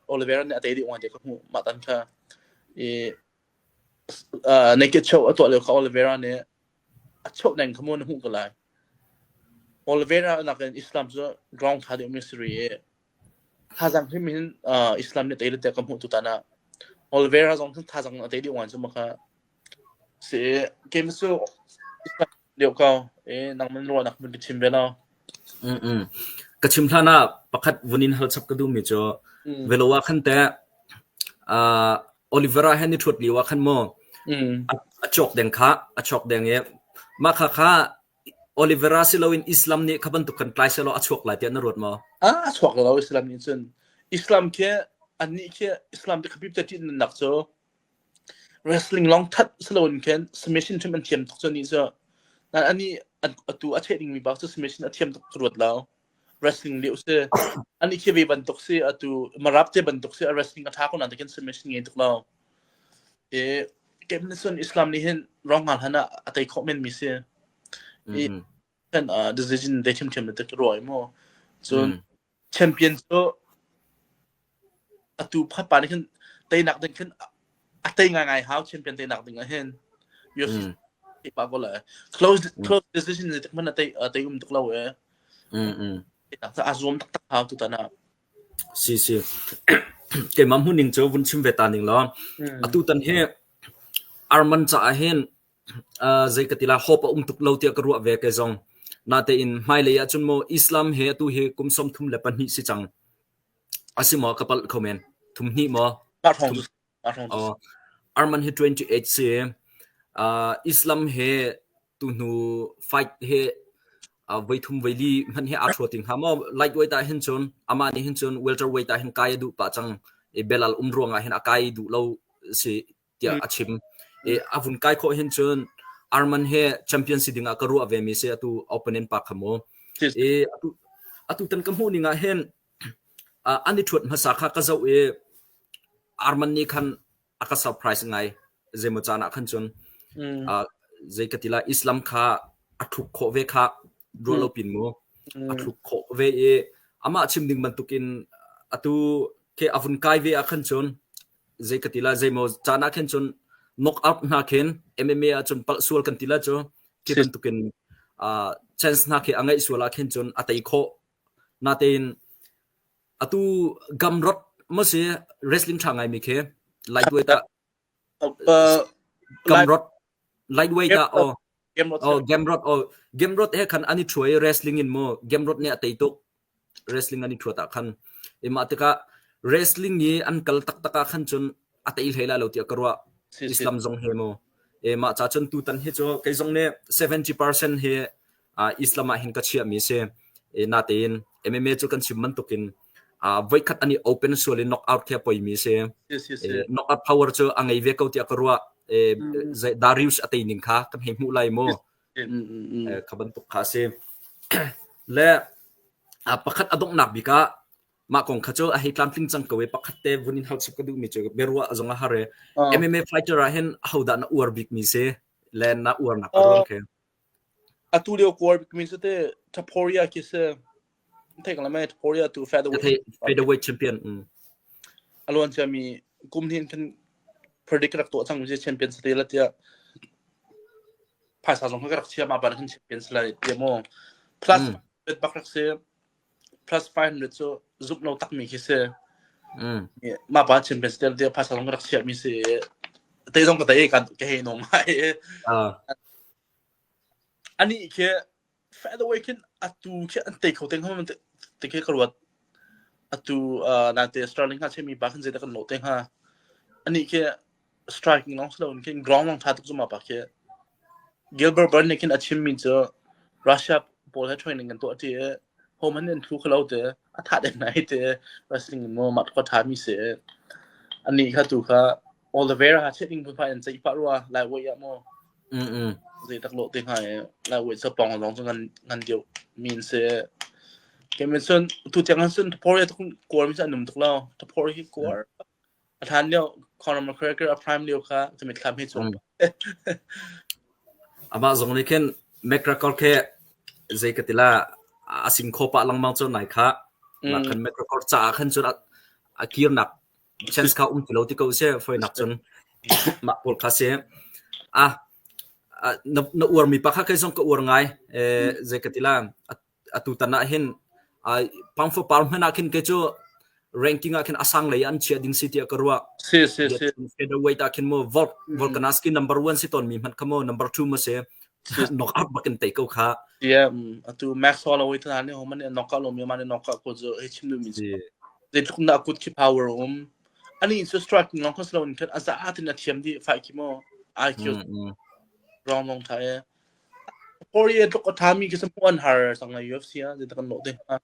Oliveira nih a tei dih ngai tiah ka hmuh. Mah tan kha i naked choke a tuah lio kha Oliveira nih a choke neng kha mu na hmuh ko lai. Oliveira nakin Islam cu ground tha deuhmi a si rih i thazaang hrim hin Islam nih tei tiah ka hmuh tutan ah. Oliveira zong thazaang a tei dih ngai cu ma kha. Si game cu Lio ko. E nangman ruahnak mun ka chim ve lo. Mm Ka chim hlan ah pakhat vun in hal chap ka duhmi cu Mm. velo ah khan teh uh, Olivera he ni ṭhuat lio ah khan maw Mm. a, a chok deng kha a chok deng i mah kha kha Olivera si loin Islam nih kha bantuk kan tlai selaw a chuak lai tiah na ruat maw? Ah, a chuak lo Islam nih cun. Islam khi annih khi Islam te Khabib te ṭih nak cu Wrestling lawng that si loin khin submission hrim an thiam tuk cu anih cu. Nain anih atu a cheh dingmi bak cu submission a thiam tuk ka ruat lo. Wrestling lio si. Anih khi ve bantuk si atu Marab te bantuk si a wrestling a ṭha ko nain khin submission ngei tuk lo. I kem nih cun Islam nih hin rong ngal han ah a tei khawh menmi si. I Mm. kan decision te ṭhiamṭhiam na te ka ruah i mu. Cun Mm. champion cu Atu pa nih khin teinak ding khin a tei ngaingai hau champion teinak ding ah hin UFC Mm. pa ko le close Mm. close decision zeitik hmanh a tei a tei um tuk lo e Mm. Mm. teinak cu aa zuam taktak hau tutan ah Si si. Keimah hmuhning cu vun chim ve ta ning law Mm. atu tan hi Arman caah hin uh, zei ka ti la hope a um tuk lo tiah ka ruah ve ke zong. Natein hmailei ahcun maw Islam he atu hi kum 32 si cang. A si maw ka palh kho men. Thum hnih maw? Mah hrawng Thum cu mah hrawng cu uh, Arman hi 28 si. Uh, Islam he tuhnu fight he Voithum voili hmanh hi aa ṭhua ti hnga maw? Lightweight ah hin cun amah nih hin cun welterweight ah hin kai a duh pah cang. I Belal um ruangah hin a kai duh lo si tiah a chim. I a vun kai khawh hin cun Arman he champion si dingah ka ruah ve mi si atu opponent pa kha mu. I atu atu tan ka hmuh ning ah hin an i ṭhuat hmasa kha ka zoh i Arman nih khan a ka surprise ngai. Zeimaw caan ah khan cun zei ka ti lai Islam kha a thluk khawh ve kha ruah lo pin mu a thluk khawh ve i amah chim ding bantukin atu ke a vun kai ve ah khan cun zei ka ti lai zeimaw caan ah khin cun knock out hna khin MMA ah cun palh sual kan ti la cu khi bantukin chance hna khi a ngeih sual ah khin cun a tei khawh natein atu gamrot mo si wrestling tha ngai mi khi lightweight ah gamrot lightweight ah oh oh gamrot oh gamrot he khan ani thuai wrestling in mo gamrot ne a tei tuk wrestling an i ṭhuat ah khan i mah tikah wrestling i an kal taktak ah khan cun a tei hlei lai lo tiah ka ruah. Islam zong he mu. E mah ca cun tutan hi cu kei zong nih 70% hi uh, Islam ah hin ka chiahmi si. E natein MMA cu kan chim bantukin uh, voikhat an i open sual in knockout khi a poimi si. E, knockout power cu a ngei ve ko tiah ka ruah. E, Darius a tei ning kha kan hei hmuh lai mu. Kha bantuk kha a si. Le pakhat a donghnak bik ah mah kong kha cu a hei tlamtling cang ko i pakhat te vun in hal chap ka duhmi cu biaruah zong a har i MMA fighter ah hin ahodah na uar bikmi si le na uarnak a ruang khi? Atu lio ka uar bikmi cu te Topuria khi si. Theih ko lai Topuria tu featherweight. Featherweight champion. Mm. A luan ciami kum hin khan predict rak tuah cang mi champion si te la tiah phaisa zong ka rak chia ma ban khan champion si lai tiah mu plus mm. bak rak si plus 500 cu zumh lo tak mi khi si mm. ma pa champion si te tiah phaisa zong ka rak chia mi si te zong ka te kan ka hei no mai ani khi Featherweight khin atu khi an tei kho te hnga te khi ka ruat. Atu uh, nate Sterling kha chemi pa khin zeidah kan lawh te hnga. Ani khi striking long silo khin ground long tha tuk zuma pa khi. Gilbert Burns nih khin a chimmi cu Russia pawl he training kan tuah ti i home an in thlu khalo te a tha deng nai te wrestling in mo mat ko tha mi se ani kha tu kha Oliveira ha chet ding phun in ceih pah rua lai wei ah mo Mm. Zei tak lawh te hnga i lai sa pawng zong cu ngan ngan deuh mi an si. Kei cun tu tiang ah cun Thapor hi kawl mi cu an um tuk lo. Thapor hi kawl a hlan lio Conor McGregor a prime lio kha ka mitthlam he chuak. Amah zong nih khin McGregor khi zei ka ti la a sing kho pah lengmang cu nai kha. Mah khan McGregor caah khan cun a kirnak chance kha um ti lo ti ko seh foinak cun mah pawl kha si ah na na uar mi pa kha kei zong ka uar ngai eh zei ka ti la atu tan ah hin pound for pound hmanh ah khin kei cu ranking ah khin asang lei an chia ding si tiah ka ruah si si si featherweight ah khin mo Volk Volkanovski number 1 si ton mi hmanh kha mo number 2 mo si knock out bakin tei ko kha yeah atu Max Holloway than ni homan knock out lo mi man knock out ko zo he chim mi Zeitluk in dah a kut khi power a um. Anih cu striking lawng kha si loin khan a za tin a thiam dih fight khi mu. IQ wrong lawng tha e. Poirier tluk a thami khi hmuh an har sang lai UFC ah zeidah kan lawh te hnga.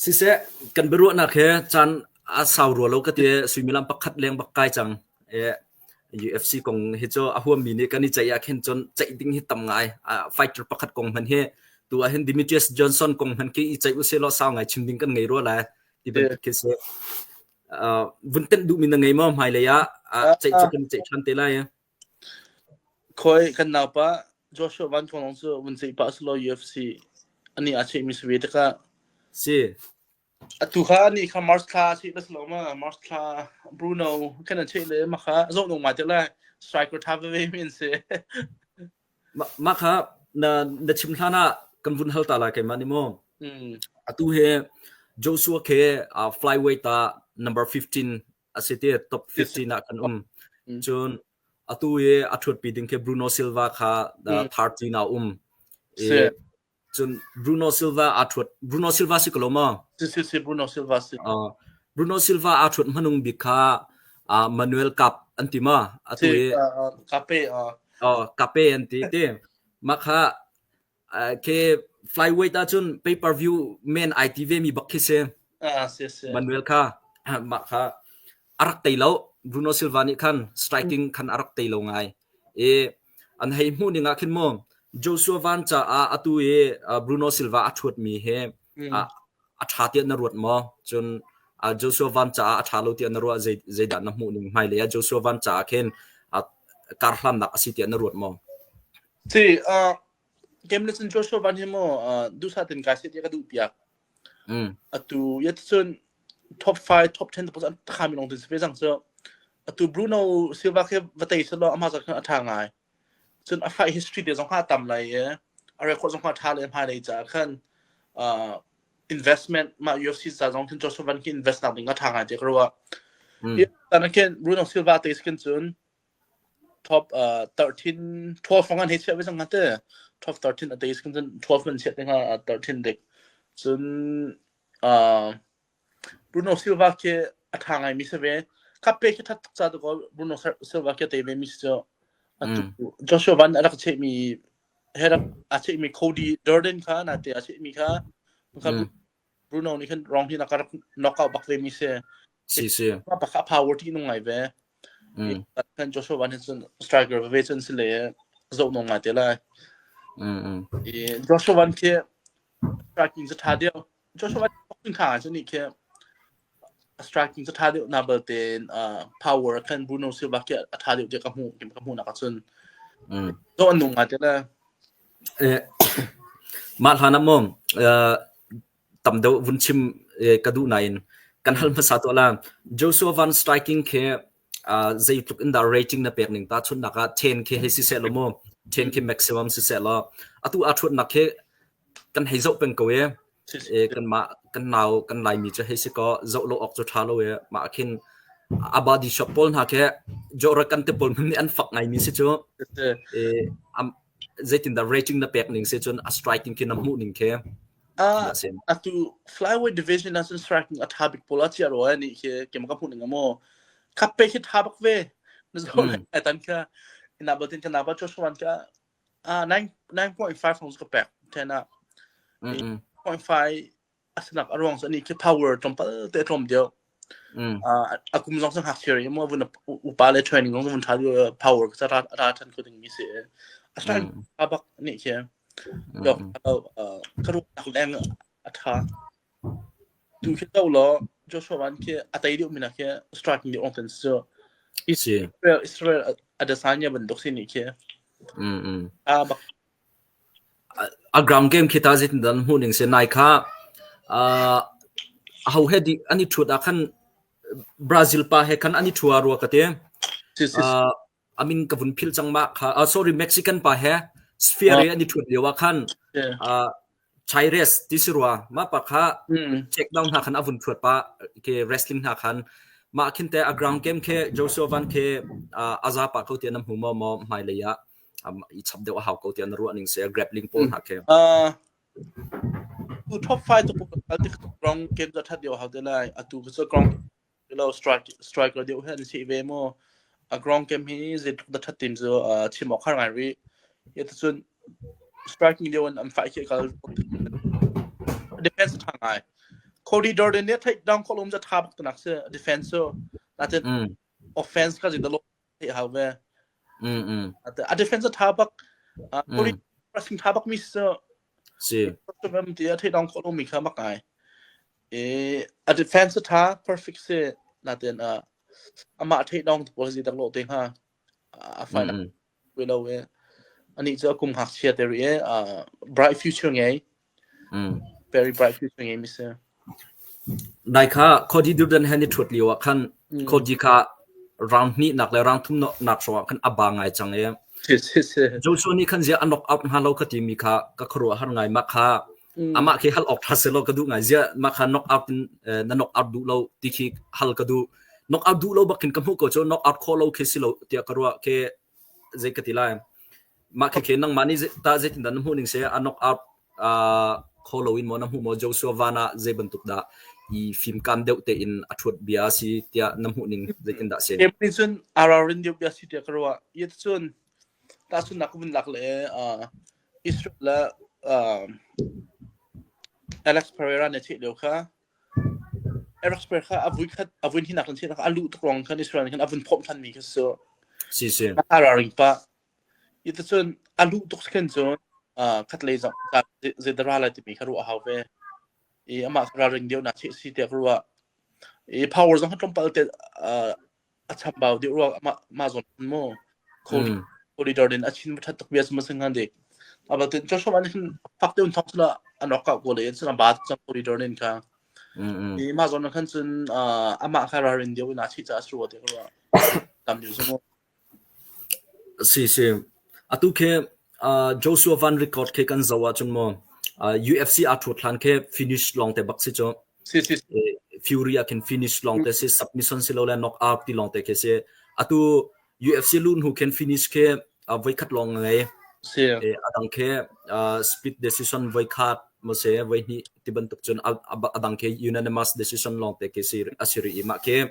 Siseh kan biaruahnak he caan a sau rua lo ka ti suimilam pakhat leng bak kai cang. E UFC kong hi cu a huammi nih kan i ceih ah khin cun ceih ding hi tam ngai. Fighter pakhat kong hmanh hi tu ah hin Demetrious Johnson kong hmanh khi i ceih usih law sau ngai chim ding kan ngei rua lai ti bantuk khi si. Vun tenh duhmi na ngei maw hmailei ah ceih cu kan ceih ṭhan te lai. Khoi kan naupa Joshua Van kong cu vun ceih pah selaw UFC ani aa cheihmi si ve tikah Si. Atu kha nih kha March thla a cheh bas lo ma March thla Bruno kan an cheh le ma kha zoh nung ma te lai striker tha veve mi an si. Mah kha na na chim hlan ah kan vun hal ta lai keimah nih mu. Atu he Joshua ke uh, flyweight ah number 15 a si ti top 15 ah kan um. Cun atu i a ṭhuatpi ding khi Bruno Silva kha uh, 13 ah um. I Cun Bruno Silva aa ṭhuat. Bruno Silva si ko lo maw? Si si si Bruno Silva si. Uh, Bruno Silva aa ṭhuat hmanung bik kha uh, Manuel Cup an ti ma? Atu i uh, Kape uh. Oh, Kape an ti ti. Mah kha Ke flyweight ahcun pay per view men ai ti ve mi bak khi si. Ah, si si. Manuel kha mah kha a rak tei lo. Bruno Silva nih khan striking khan a rak tei lo ngai. I an hei hmuh ning ah khin mu Joshua Van caah atu i Bruno Silva a ṭhuat mi hi a ṭha tiah na ruat maw? Cun Joshua Van caah a ṭha lo tiah na ruah zeidah na hmuh ning hmailei ah Joshua Van caah khin karhlannak a si tiah na ruat maw? Si, game le cun Joshua Van hi maw duhsah tein kai seh tiah ka duh piak. Atu yet cun top 5, top 10 te an khami long tin si ve cang cu. Atu Bruno Silva khi va tei selaw amah zat khan a ṭha ngai. Cun a fight history te zong kha a tam lai i a record zong kha a ṭha le hmailei caah khan uh, investment mah UFC ca zong khin Joshua Van khi invest nak ding a ṭha ngai te ka ruah. Hi tan khin Bruno Silva te khin cun top uh, 13 12 fang an hei chiah ve cang te top 13 a te khin cun 12 man chiah te nga 13 dik cun uh, Bruno Silva khi a ṭha ngaimi si ve. Kap pe khi ṭhat tuk ca dakaw Bruno Silva khi a tei ve mi si cu. Atu Joshua Van a rak chehmi he rak a chehmi Cody Durden kha nate a chehmi kha kha Bruno nih khan wrong hin a ka rak knockout bak ve mi si. Si si. Pakha power ti nung ngai ve. Kan Joshua Van hin cun striker ve cun si le zoh nung ngai te lai. Joshua Van khi striking cu ṭha deuh. Joshua boxing kha cu nih khi striking cu ṭha deuh na balte power khan Bruno Silva khi a ṭha deuh tiah ka hmuh ka hmuh nak ahcun zoh an nung ngai te le Mah hlan ah maw tam deuh vun chim ka duh nain kan hal hmasa tuah la Joshua Van striking khi zeitluk in dah rating na pek ning tahchunhnak ah 10 khi hei si seh law mu 10 khi maximum si seh law atu aa ṭhuatnak khi kan hei zoh peng ko e e kanmah kan nau kan Laimi cu hei si kaw zoh lo awk cu ṭha lo e mah khin a body shop pawl hna khi Joe-Rogan te pawl hmanh nih an fak ngaimi si cu e zeitindah rating na pek ning si cun a striking khi na hmuh ning khi Uh, atu flyweight division ah cun striking a tha bik pawl a chia ro ni khi kem ka hmuh ning amo khap pe khi tha bak ve na zo mm. tan kha ina batin ka na ba Joshua ka ah 9 9.5 hong ka pek ten a 0.5 asinak aruang chu ani khi power tlawmpal te tlawm deuh a kum zong sang hak ri mo vun upa le training zong vun tha power ka ra ra than ko ding mi si a striking bak ni khi Dok ka ruahnak leng a ṭha. Tu khi to law Joshua Van khi a tei deuh mi nak khi striking deuh ong si cu. Israel Israel Adesanya bantuk si nih khi. A bak A ground game khi ta zeitin dan hmuh ning si nai kha ho he di an i ṭhut ah khan Brazil pa he khan an i ṭhua rua ka ti. Amin ka vun phil cang ma kha uh, sorry Mexican pa he sphere an i thut lio ah khan uh, Chires ti si rua ma pa kha check down hna khan a vun thuat pa ke wrestling hna khan ma khin te a ground game ke Joshua Van ke aza pa ko ti na hmu mo mo hmai lei ah i chap deuh a hau ko ti na ruah ning se grappling pawl hna ke tu top 5 tu kal ti ground game za that deuh hau te lai atu ka ground lo strike striker deuh he an si ve mu a ground game hi zeitluk dah ṭhat tim cu chim awk har ngai rih ya cun striking deuh in an fight khi kal defense ṭha ngai Cody Durden nih take down khawh lom za ṭha bak tanak si defense cu natin offense ka zin lo theih hau ve a defense ṭha bak Cody pressing ṭha bak mi si si ti a theih down khawh lomi kha mak ngai I a defense a ṭha, perfect si. Natin uh, amah theih dong pawl hi dak lo te hnga. A final mm. lo e. Ani cu a kum ngakchia te ri e. Uh, bright future ngei. Very bright future ngei mi si. Nai kha Cody Durden he ni ṭhut lio ah khan Cody kha round hnih nak le round thum nak hrawng ah khan a ba ngai cang e. Joshua nih khan zia a knock out hnga lo ka timi kha ka khuaruah har ngai ma kha amah khi hal awk ṭha selaw ka duh ngai ziah mah kha knock out in na knock out duh lo ti khi hal ka duh knock out duh lo bak khin ka hmuh ko cu knock out khawh lo khi si lo tiah ka ruah khi zei ka ti lai mah khi khi nangmah nih ta zeitindah na hmuh ning si a knock out kho lo in maw na hmuh maw Joshua Van ah zei bantuk dah i fimkam deuh tein a ṭhuat bia si tiah na hmuh ning zeitindah si nih cun ararin deuh bia si tiah ka ruah yet cun tahchunnak ka vun lak le Israel le Uh, Alex Pereira nih a cheh lio kha Alex Pereira kha a vui khat a vui hinak kan cheh a luh tuk ruang khan Israel nih khan a vun phomh than mi kha si. Si si. A ralring pah. Ita cun a luh tuk khin cun uh, khat lei zong zeidara lai timi kha ruah a hau ve. I amah ralring deuh nak cheh si tiah ka ruah. I power zong kha tlawmpal te uh, a chambau deuh ruang amah mah zawn mu corridor in a chin that tuk bia sma sing han dik aba tin Joshua an hin fak deuh thong sula an rock out ko le sun ba chang corridor in kha i ma zawn khan cun amah kha rarin deuh ina chi cha su te ko tam deuh sumo Si si. Atu khi Joshua Van record khi kan zoh ahcun maw UFC aa ṭhut hlan khi finish lawng te bak si cu. Si si. Fury ah khin finish lawng te si, submission si lo le knock out ti lawng te khi si. Atu UFC luh hnu khin finish khi voikhat lawng ngei. Si. A dang khi split decision voikhat maw si voihnih ti bantuk cun a dang khi unanimous decision lawng te khi si a si rih i mah khi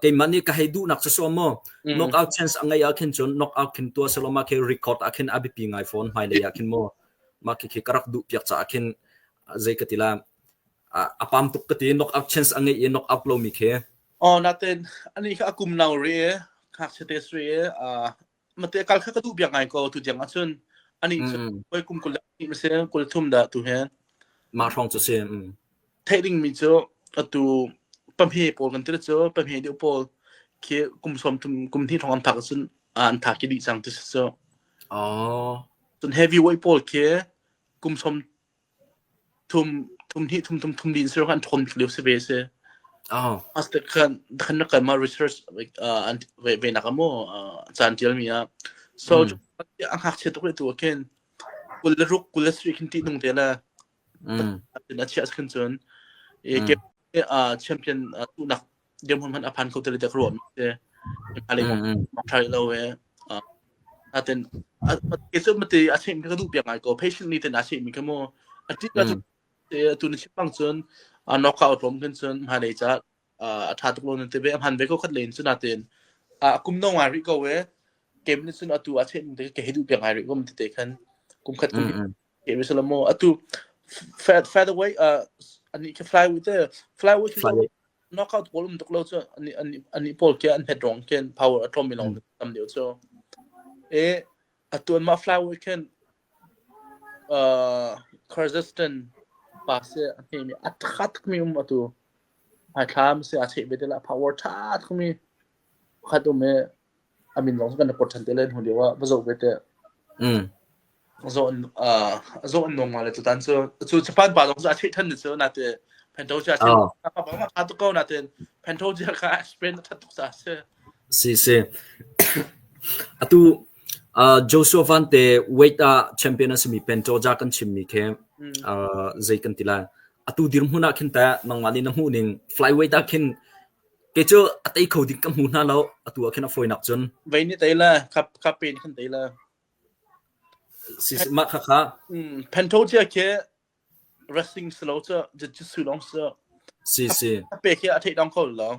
keimah nih ka hei duhnak cu so maw knockout chance a ngeih ah khin cun knockout khin tua selaw mah khi record ah khin a biapi ngai fawn hmailei ah khin maw mah khi khi ka rak duh piak caah khin zei ka ti la a pam tuk ka ti knockout chance a ngeih i knockout lomi khi Oh natin ani kha akum nau ri ngakchia te sri mate kal kha ka duh biak ngai ko tu tiang ahcun ani cu koi kum kul ni ma se kul thum da tu hen mah hrawng cu si theih ding mi cu atu pamhe pawl kan ti cu pamhe deuh pawl khi kum som thum kum hnih hrawng an phak cun an thak ki dih cang ti si cu oh cun heavyweight pawl khi kum som thum thum hnih thum thum thum din sir khan ṭhawn bik lio si ve si. Oh. As te khan khan na kan ma research an ve ve nak amo caan tial mi ah. So a ngakchia tuk le tu khin kul le ruk kul le sri khin ti nung te la. Mm. A chia khin cun e ke champion tu nak dirhmun hmanh a phan kho te le ka ruah mi si. Ale try lo e. Aten ke cu mate a chim ka duh piak ngai ko patient ni ten a chim mi ka mu a ti ka cu tu ni chim bang cun a knockout rom khin cun hmailei ca a tha tuk lo nan te ve a hman ve ko khat len cun aten a kum no ngai rih ko e kem ni cun atu a chem te ke duh piak ngai rih ko te khan kum khat kum ke mi salamo atu featherweight ani ke flyweight te flyweight knockout pawl um tuk lo cu ani ani ani pawl ke an het rong ken power a tlawm mi long tam deuh cu e atuan ma flyweight khen uh Kyrgyzstan pa se a hme mi a tha tuk mi um atu hmaithlam se a cheh ve te la power tha tuk mi khat um e a min zong kan report than te le hnu lio ah va zoh ve te. Mm. Zoh an uh, zoh an nuam ngai le tutan cu cu Japan pa zong cu a theih than ni cu nate Pantoja che Oh. pa bang ma tha tuk ko natin Pantoja kha Spain that tuk sa si. Si si. Atu uh, Joshua Van te weight ah champion a simi Pantoja kan chimmi khi Mm. uh, zei kan ti lai. Atu dirhmun ah khin ta nangmah nih na hmuh ning flyweight ah khin Kei cu a tei kho ding ka hmu hna lo. Atu ah khin a fawinak cun. Vei nih tei la, kap kap pe nih khan tei la. Si mah kha kha. Mm, Pantoja khi wrestling si lo cu jiu-jitsu lawng si. Si si. Kha pe khi a theih dong kho lo.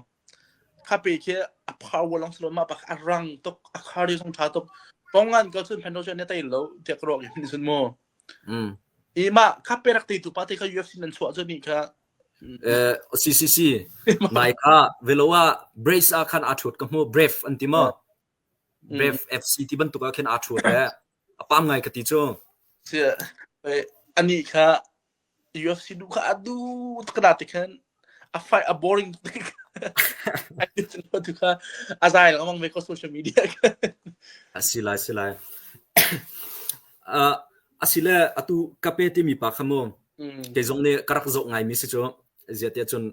Kha pe khi a power lawng si lo mah pak a rang tuk, a cardio zong tha tuk. Tongan ko cun Pantoja nih tei lo tiah ka ruah in sun mu. Mm. I mah kha pe rak teitu pa te kha UFC nan chuah cu ni kha Eh, CCC nai kha velo ah Brace ah khan aa ṭhut ka hmu Brave an ti maw? Brave FC ti bantuk ah khin aa ṭhut eh a pam ngai ka ti cu. Si ani kha UFC du kha adu takna te khan a fight a boring tu kha a zai lengmang ve ko social media A si lai si lai. Uh, asile atu kape timi pa kha mu Kei zong nih ka rak zoh ngaimi si cu ziah tiah cun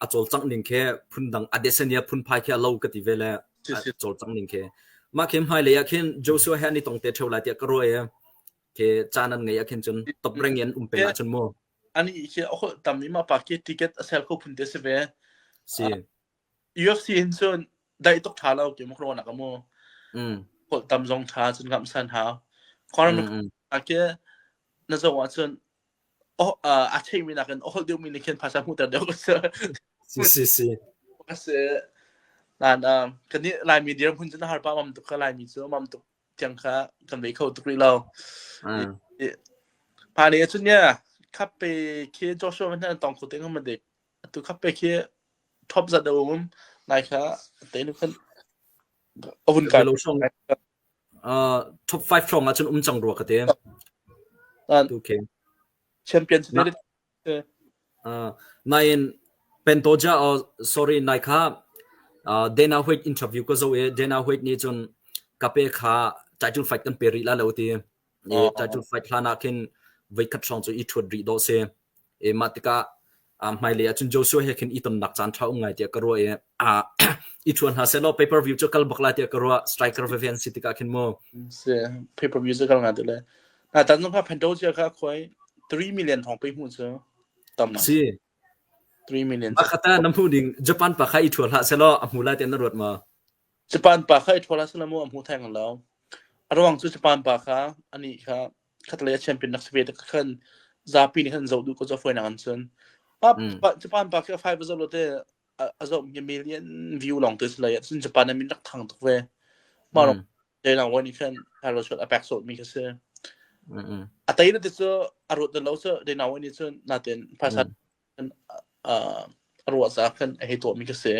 a cawlcangh ning khi phundang Adesanya phunphai khi a lo ka ti ve le a cawlcangh ning khi. Mah khi hmailei ah khin Joshua he an i tong te ṭheo lai tiah ka ruah i khi caan an ngeih ah khin cun top rank in an um peng ahcun mu. Ani khi a holh tam i mah pa khi ticket a sell kho phun te si ve. Si. UFC hin cun daih tuk ṭha lo ti mu nak mu. Mm. Holh tam zong ṭha cun ngamh san hau. Conor Mm, mm. ke na zoh ahcun oh a theimi nakin a holh deuhmi nih khin phaisa hmuhter deuh ka si. Si si si. Ka si. Nan kan nih Laimi dirhmun cu na har pah mam tuk kha Laimi cu mam tuk tiang kha kan vei kho tuk rih lo. Hmailei ahcun nia Khappe khi Joshua hmanh an tong kho te hnga ma dek. Atu Khappe khi top zat a um nai kha te nu khan a hun kai. Velo hrawng top 5 hrawng ah cun um cang rua ka te. An Tu khi. champion si Na te nain Pantoja sorry nai kha Dana White interview ka zoh i Dana White nih cun Kape kha title fight kan pe rih la lo ti. I title fight hlan ah khin voikhat hrawng cu i ṭhuat rih dawh si. I mah tikah hmailei ah cun Joshua he khin i tonnak caan ṭha um ngai tiah ka ruah i i ṭhuan hna sehlaw pay per view cu kal bak lai tiah ka ruah striker veve an si tikah khin mu. Si pay per view cu kal ngai tu le. Na tan zong kha Pantoja kha khuai 3 million thong pe hmu cu tam na. Si. 3 million. Akhata na hmu ding Japan pa kha i ṭhual hlah sehlaw a hmu lai tiah na ruat ma? Japan pa kha i ṭhual hlah sehlaw mu a hmu theng lo. A ruang cu Japan pa kha anih kha khatlei a champion nak si ve te khan zapi nih khan zoh duh ko cu fawinak an cun. Pa Japan pa khi a five a zoh lo te a zoh mi million view long te si lai cun Japan ah min rak thang tuk ve. Mah rong Dana White nih khan title shot a pek sawt mi kha si. A tei na te cu a ruat lo cu Dana White nih cun natin phaisa a ruah ca khan a hei tuah mi kha si.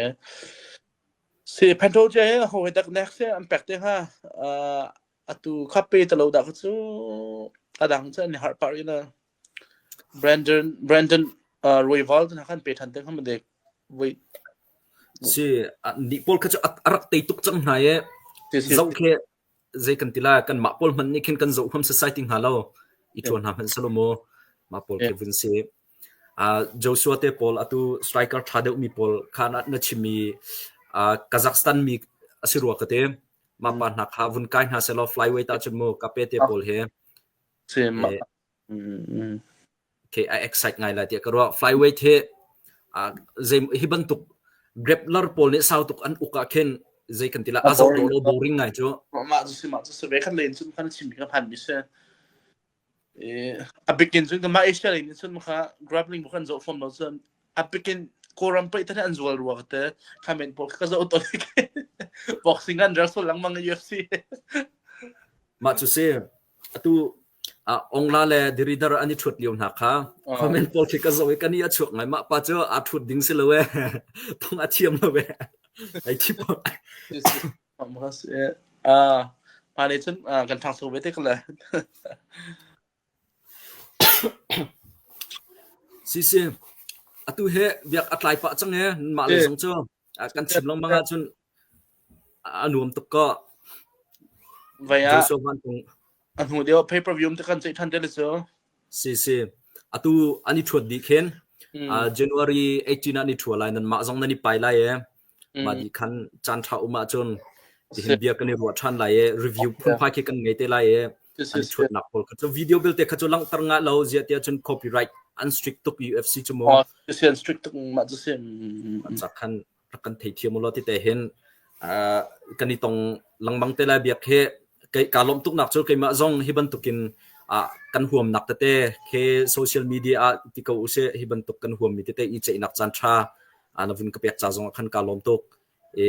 Si Pantoja he ho he dak nek se an pek te hnga atu kha pe te lo dah kha cu a dang cu an i harh pah rih la. Brandon Brandon uh, Royval te hna khan pe than te kha ma dek voi Si ni pawl kha cu a rak tei tuk cang hna i zoh khi zei kan ti lai kanmah pawl hmanh nih khin kan zoh huam society hnga lo i ṭuan hna hmanh selaw mu mah pawl khi vun si. Joshua te pawl atu striker ṭha deuhmi pawl kha na chimmi Kazakhstan mi a si rua ka ti. Mah pa hna kha vun kai hna selaw flyweight ahcun mu Kape te pawl he Okay, a excite ngai lai tiah ka ruah. Flyweight hi zei hi bantuk grappler pawl nih sau tuk an uk ah khin zei kan ti la a zoh dawh lo boring ngai cu. Mah cu si mah cu si ve khat len cun khan chim ka phan mi si. A bikin cun mah Asia lei nih cun kha grappling kan zoh fom lo cun a bikin Kawlram paih te an zual rua te comment pawl ka zoh to boxing an wrestle lengmang UFC. Mah cu si atu Ongla le Diridar an i ṭhuat lio hna kha comment pawl khi ka zoh i ka ni a chuak ngai. Mah pa cu aa ṭhut ding si lo ee. Thong a thiam lo ee. Ai thi pawl. Pa nih cun kan ṭhangcho ve te ko le. Si si. Atu he biak a tlai pah cang ee. Mah le zong cu kan chim lengmang ahcun a nuam tuk ko. Vai ah Joshua Van Tung. A hnu deuh pay per view te kan ceih than te le cu. Si si. Atu an i ṭhuat dih khin. January 18 ah ni ṭhua lai nan mah zong nan i pai lai e. Mah dih khan caan ṭha um ahcun tihin bia kan i ruah ṭhan lai i review phunphai khi kan ngei te lai i an i ṭhuatnak pawl kha cu video belte kha cu langhter ngah lo ziah tiah cun copyright an strict tuk UFC cu mu. Si an strict tuk mah cu si. Cak khan rak kan theithiam ulaw ti te hin kan i tong lengmang te lai biak hi kei ka lawmh tuknak cu keimah zong hi bantukin kan huamnak tete khi social media ah ti ko usih hi bantuk kan huammi tete i ceihnak caan ṭha na vun ka pek ca zong ah khan ka lawm tuk i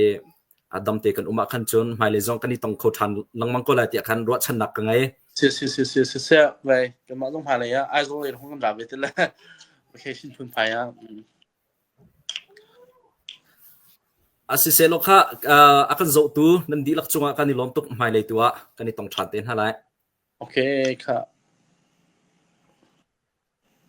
damte kan um ah khan cun hmailei zong kan i tong kho ṭhan lengmang ko lai tiah khan ruahchannak ka ngei. Si si si si si si vai kanmah zong hmailei ah Aizawl in hung kan ra ve te le vacation phunphai ah. A sisehlaw kha a kan zohtu nan dihlak cungah kan i lawm tuk hmailei tu ah kan i tong ṭhan te hna lai. Okay, kha.